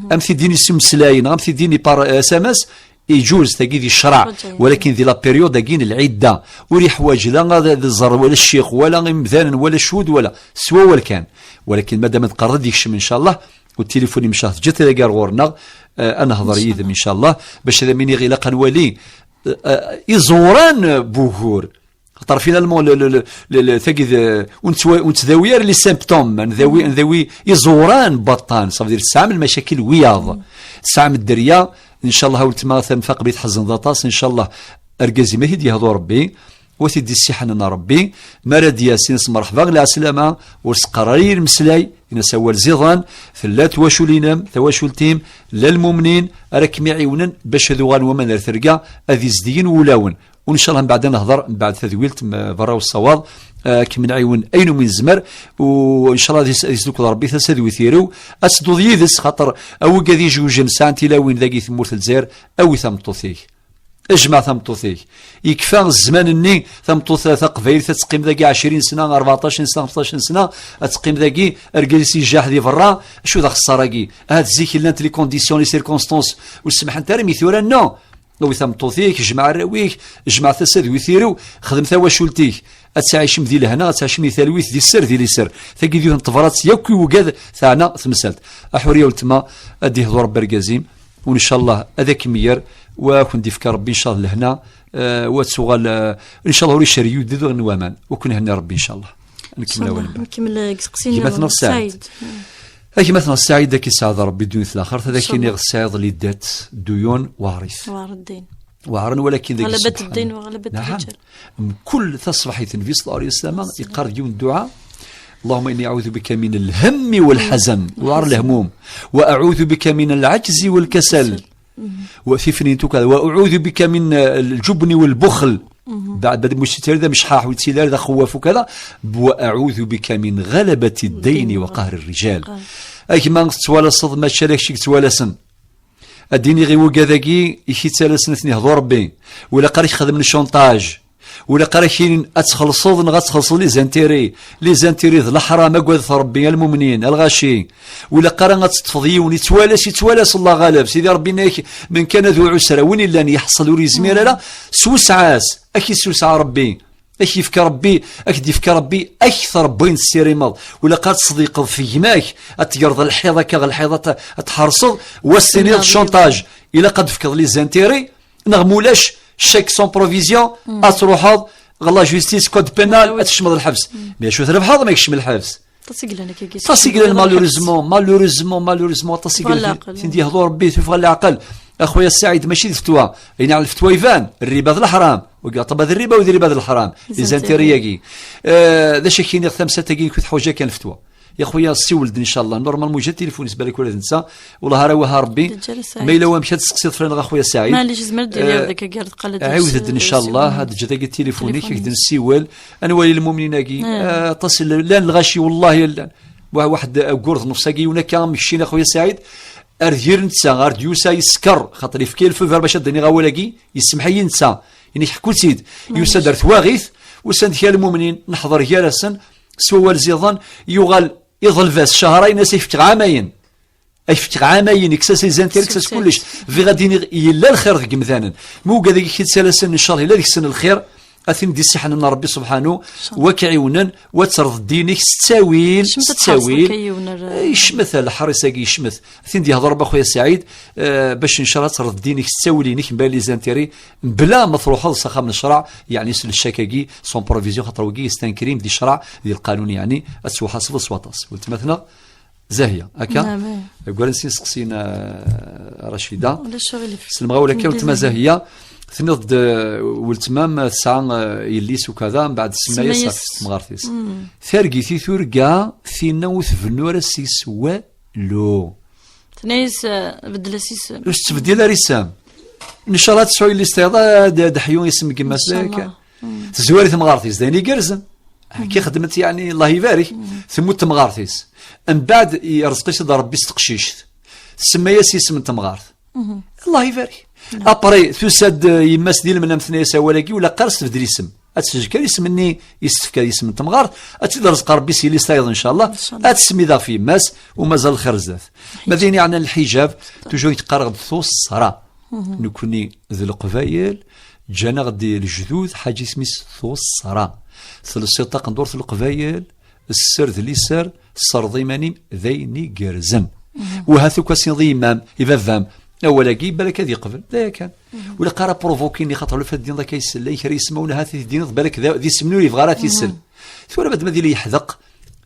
Am t-id-yini s umeslay, neɣ am t-id-yini par S M S, iǧuz, tagi di ccreɛ. Rreǧɛi. Walakin di la période-agi n lɛidda, ur iḥwaǧ la ad, ad iẓer wala ccix, wala imdanen, wala ccuhud, wala s wawal kan. Walakin madam ad qerreb ad yekcem, incallah, u tilifun imecah teǧǧiḍ-t dagi ar ɣur-neɣ, eh, ad nehḍer yid-m, incallah, bac ad am-iniɣ ilaq ad nwali, eh, eh, iẓuran n wugur. Xaṭer finalement, le, le, le, le, tagi d, ur nettwa-, ur nettdawi ara les symptômes, nedawi, nedawi iẓuran n waṭṭan, ça veut dire tesɛam lmacakil wiyaḍ, tesɛam dderya, incallah a weltma tanfaq bi tḥezneḍ aṭas, incallah argaz-im ad t-id-yehḍu Rebbi, wa t-id-issiḥnen Rebbi, mi ara d-yas, in-as merḥba, lɛeslama, ur s-qqar ara yir meslay, in-as awal ziḍan, tella twacul-inem, tawacult-im, llan lmumnin ara kem-iɛiwnen bac ad uɣalen waman ar terga, ad izdigen wulawen. U ncallah mbeɛd ad nehḍer mbeɛd tadwilt, m-, berra usawaḍ, eh, ad kem-nɛiwen ayen umi nezmer, u ncallah ad is-, ad isdukkel Rebbi tasa d witirew, ad tedduḍ yid-s, xaṭer awigad ijewjen sɛan tilawin dagi temmurt n Lezzayer, awi tameṭṭut-ik. Jmeɛ tameṭṭut-ik. Yekfa zzman-nni, tameṭṭut taqbaylit ad teqqim dagi ɛecrin sna, rbeɛṭac sna, xemseṭṭac sna, ad teqqim dagi, argaz-is ijaḥ di berra, acu d axeṣṣar-agi? Ahat zik llant les conditions, les circonstances, ur semḥent ara, mi tura, non. Awi tameṭṭut-ik, jmeɛ arraw-ik, jmeɛ tasa d witirew, xdem tawacult-ik. Ad tɛicem di lehna, ad tɛicem di talwit, di sser, di liser. Tagi d yiwet n tebrat yakk i wugad teɛna temsalt. Aḥuriya weltma, ad d-ihdu Rebbi argaz-im, u ncallah ad akem-yerr, wa ad ken-d-ifk Rebbi ncallah lehna, eh, wa ad tuɣal, eh, ncallah ur icerri yudid n waman, u ken-henni Rebbi ncallah. Nkemmel awal. Ncallah, nkemmel deg usteqsi-nni. Gma-tneɣ Saɛid. Saɛid. A gma-tneɣ Saɛid, ad k-isɛed Rebbi ddunit laxert, ad ak-iniɣ tesɛiḍ les dettes, dduyun, weɛrit. Weɛr ddin. Weɛren, walakin dagi ɣalabat subḥan-, ddin, ɣalabat naɛam. Rijal. Mkul taṣebḥit Nnbi ṣella Llahu ɛalayhi wa sallam iqqar deg yiwen dduɛa: اللهم إني أعوذ بك من الهم والحزن, weɛr lehmum, وأعوذ بك من العجز والكسل. Wa tifnin tukad, وأعوذ بك من الجبن والبخل. Beɛd, beɛd, ur yettili ara d amecḥaḥ, ur yettili ara d axewwaf ukada. وأعوذ بك من غلبة الدين وقهر الرجال. A gma tettwalaseḍ, mačči ala kečč i yettwalasen. Ad d-iniɣ i wugad-agi i k-ittalasen ad ten-ihdu Rebbi. Ur ilaq ara k-xedmen chantage. Ur ilaq ara k-inin ad txellṣeḍ neɣ ad txellṣeḍ les intérêts. Les intérêts d leḥram, agadet Rebbi, a lmumnin, a lɣaci. Ur ilaq ara ad teṭṭfeḍ yiwen, yettwalas, yettwalas Allah ɣaleb. Sidi Rebbi yenna-yak, من كان ذو عسرة, win illan yeḥṣel ur yezmir ara, swesɛa-s, ad k-issewseɛ Rebbi. Ad k-yefk Rebbi, ad k-d-yefk Rebbi akter n wayen tessirimeḍ. Ur ilaq ara ad teṣdiqeḍ f gma-k, ad tegreḍ lḥiḍ akka ɣer lḥiḍ, ad t-, ad tḥerseḍ, wa s-tiniḍ chantage. Ilaq ad d-tefkeḍ les intérêts, neɣ mulac, chèque sans provision, ad truḥeḍ ɣer la justice, code pénal, ad tkecmeḍ lḥebs. Mais acu trebḥeḍ ma yekcem lḥebs? Aṭas i yellan akka. Aṭas i yellan, malheureusement, malheureusement, malheureusement, aṭas i yellan. Tin d-yehdu Rebbi, tuffɣa n leɛqel. A xuya Saɛid, mačči d lfetwa. Ayen ɛni lfetwa iban, rriba d leḥram. Wagi aṭaba d rriba, u d rriba d leḥram. Les intérêts-agi. Eh, d acu ak-iniɣ, tamsalt-agi nekk teḥwaǧ kan lfetwa. Ya xuya, siwel-d, ncallah. Normalement, muja tilifun-is, balak ula d netta. Wellah ara waha Rebbi. Ma yella wamek ad tseqsiḍ fell-aneɣ a xuya Saɛid. Maɛlic, zmer ad d-iniɣ deg agar tqala d ɛiwed-d, ncallah, ad d-teǧǧeḍ dagi tilifun-ik, ad k-d-nsiwel. Ad nwali lmumnin-agi. Eh, aṭas i llan lɣaci, wellah i llan. Wa-, waḥed aggur d nefs-agi, yiwen akka am keččini, a xuya Saɛid, ar d yir netta, ar d-yusa yeskeṛ, xaṭer yefka-yi lfuver bac ad d-iniɣ awal-agi, yessemḥ-iyi netta, ini-k ḥku-tt-id. Yusa-d ar twaɣit, usan-d kra lmumnin, neḥḍer gar-asen, s wawal ziḍen, yuɣal iḍleb-as cehrayen, as-, ak-fkeɣ ɛamayen. Ak-fkeɣ ɛamayen, ikkes-as les intérêts, ikkes-as kullec. Bɣiɣ ad d-iniɣ, yella lxir deg yemdanen. Mi ugad-agi k-ittalasen, ncallah, yella deg-sen lxir. A tin d-issiḥnen n Rebbi subḥanu, wa k-ɛiwnen, wa terreḍ ddin-ik s ttawil, s ttawil. Yecmet leḥris-agi, yecmet. A tin d-yehder Rebbi, a xuya Saɛid, eh, bac ncallah ad terreḍ ddin-ik s ttawil-inek, mebla les intérêts, mebla ma truḥeḍ s axxam n ccreɛ, yeɛni s le chèque-agi, sans provision, xaṭer wagi yestanker-im di ccreɛ, di lqanun, yeɛni ad tettwaḥasbeḍ s waṭas. Weltma-tneɣ, Zahiya, akka? Naam. Agwar n sin seqsiyen, eh, Racida. Ulac aɣilif. Selmeɣ-awen akka, weltma Zahiya. Tenniḍ-d, eh, weltma-m tesɛa, eh, yelli-s ukada, mbeɛd tsemma-yas ɣef temɣart-is. Targit i turga, tinna ur tbennu ara s-is walu. Tenna-yas, eh, beddel-as isem. Ur s-tettbeddil ara isem. Ncallah ad tesɛu yelli-s tayeḍ, ad d-ḥyu isem n gma-s. Ncallah. Tezwar i temɣart-is, d ayen igerrzen. Akka xedment, yeɛni, Allah ibarek. Temmut temɣart-is. Mbeɛd, yerẓeq-itt-id Rebbi s teqcict. Tsemma-yas isem n temɣart. Allah ibarek. Après, tusa-d, eh, yemma-s di lemnam, tenna-yas awal-agi, ur ilaq ara s-tbeddel isem. Ad teǧǧ kan isem-nni i s-tefka, isem n temɣart, ad tt-id-rẓeq Rebbi s yelli-s tayeḍ, ncallah. Ncallah. Ad tsem i daɣ f yemma-s, u mazal lxir zdat. Ma d ayen yeɛnan lḥijab, toujours i teqqar-aɣ-d tuṣṣra. Nekkni d Leqbayel, ǧǧan-aɣ-d lejdud, ḥaǧa isem-is tuṣṣra. Telsiḍ taqendurt n Leqbayel, sser d liser, sserḍ iman-im, d ayen igerrzen. U hat akk asinḍ i yemma-m, i baba-m, awal-agi, balak ad yeqbel, d aya kan. Ur ilaq ara provoquer-nni, xaṭer ula f ad d-tiniḍ akka isell, ay kra yismawen, ahat i t-id-tiniḍ, balak d, d isem-nni ur yebɣi ara ad t-isell. Tura ma d ma d ila yeḥdeq,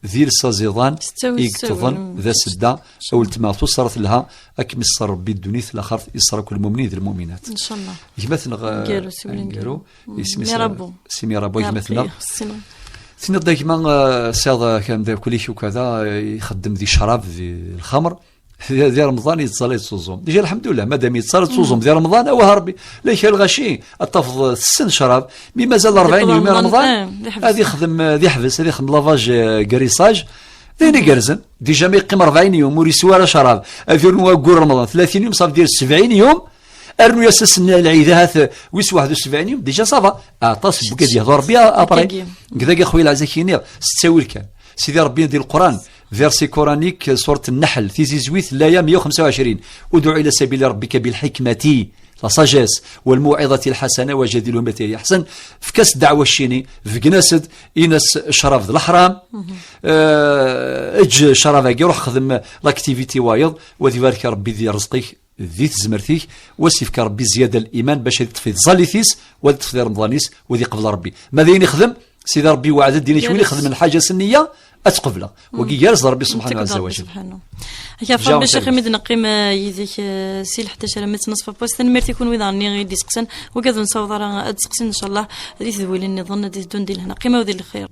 d iles aẓidan i yeṭṭḍen d asedda, a weltma, tuṣṣra telha, ad kem-iṣṣer Rebbi ddunit, laxert, iṣṣer akk lmumnin d lmuminat. Ncallah. Gma-tneɣ, eh, Angaru, Siwel Angaru, Angaru. Isem-is, Mirabu. Si Mirabu, gma-tneɣ. Tenniḍ-d a gma, eh, sɛiḍ, eh, kra ameddakel-ik ukada, eh, ixeddem di ccrab, di lxamr. Di, di Remḍan yettẓalla yettuẓum. Déjà, lḥemdullah, madam yettẓalla yettuẓum di Remḍan, awah Rebbi. La kra lɣaci, ad tafeḍ tessen ccrab, mi mazal rebɛin yum i Remḍan, eh, ad ixdem, eh, ad iḥbes, ad ixdem lavage, eh, garissage. D ayen igerrzen. Déjà, ma yeqqim rebɛin yum ur yeswi ara ccrab, ad yurnu aggur Remḍan, tlatin yum, ça veut dire sebɛin yum, rnu-yas ass n lɛid, ahat, eh, wis waḥed u sebɛin yum, déjà ça va. Aṭas n wigad yehdu Rebbi, après. Dagi, a xuya lɛaziz, ak-iniɣ, s ttawil kan. Sidi Rebbi di Leqran, verset coranique, surat Nnaḥel, tizizwit, laya meyya u xemsa u ɛecrin. Udɛu ila sabili rabbika bilḥikmati, la sagesse, walmuɛiḍati lḥasana, wajadilhum billati hiya aḥsan. Efk-as ddeɛwa ccini, beggen-as-d, in-as ccrab d leḥram. Eh, eǧǧ ccrab-agi, ruḥ xdem l'activité wayeḍ, u ad ibarek Rebbi di ṛṛezq-ik, di tezmert-ik, u ad s-ifk Rebbi zzyada n liman bac ad iṭṭef i tẓallit-is, u ad iṭṭef di Remḍan-is, u ad iqbel Rebbi. Ma d ayen ixdem, Sidi Rebbi iweɛɛed-d, yenna-k win ixedmen lḥaǧa s nniya, ad tt-qebleɣ. Wagi gar-as d Rebbi subḥanahu wa taɛala. Ak afan bac axim i d-neqqim, eh, yid-k, eh, si leḥdac alamma d tnaṣfa n wass. Tanemmirt i kunwi daɣen i d-iseqsan. Wigad ur nessaweḍ ara ad d-seqsin, ncallah, di tedwilin nniḍen ad d-ddun di lehna. Qqimew di lxir.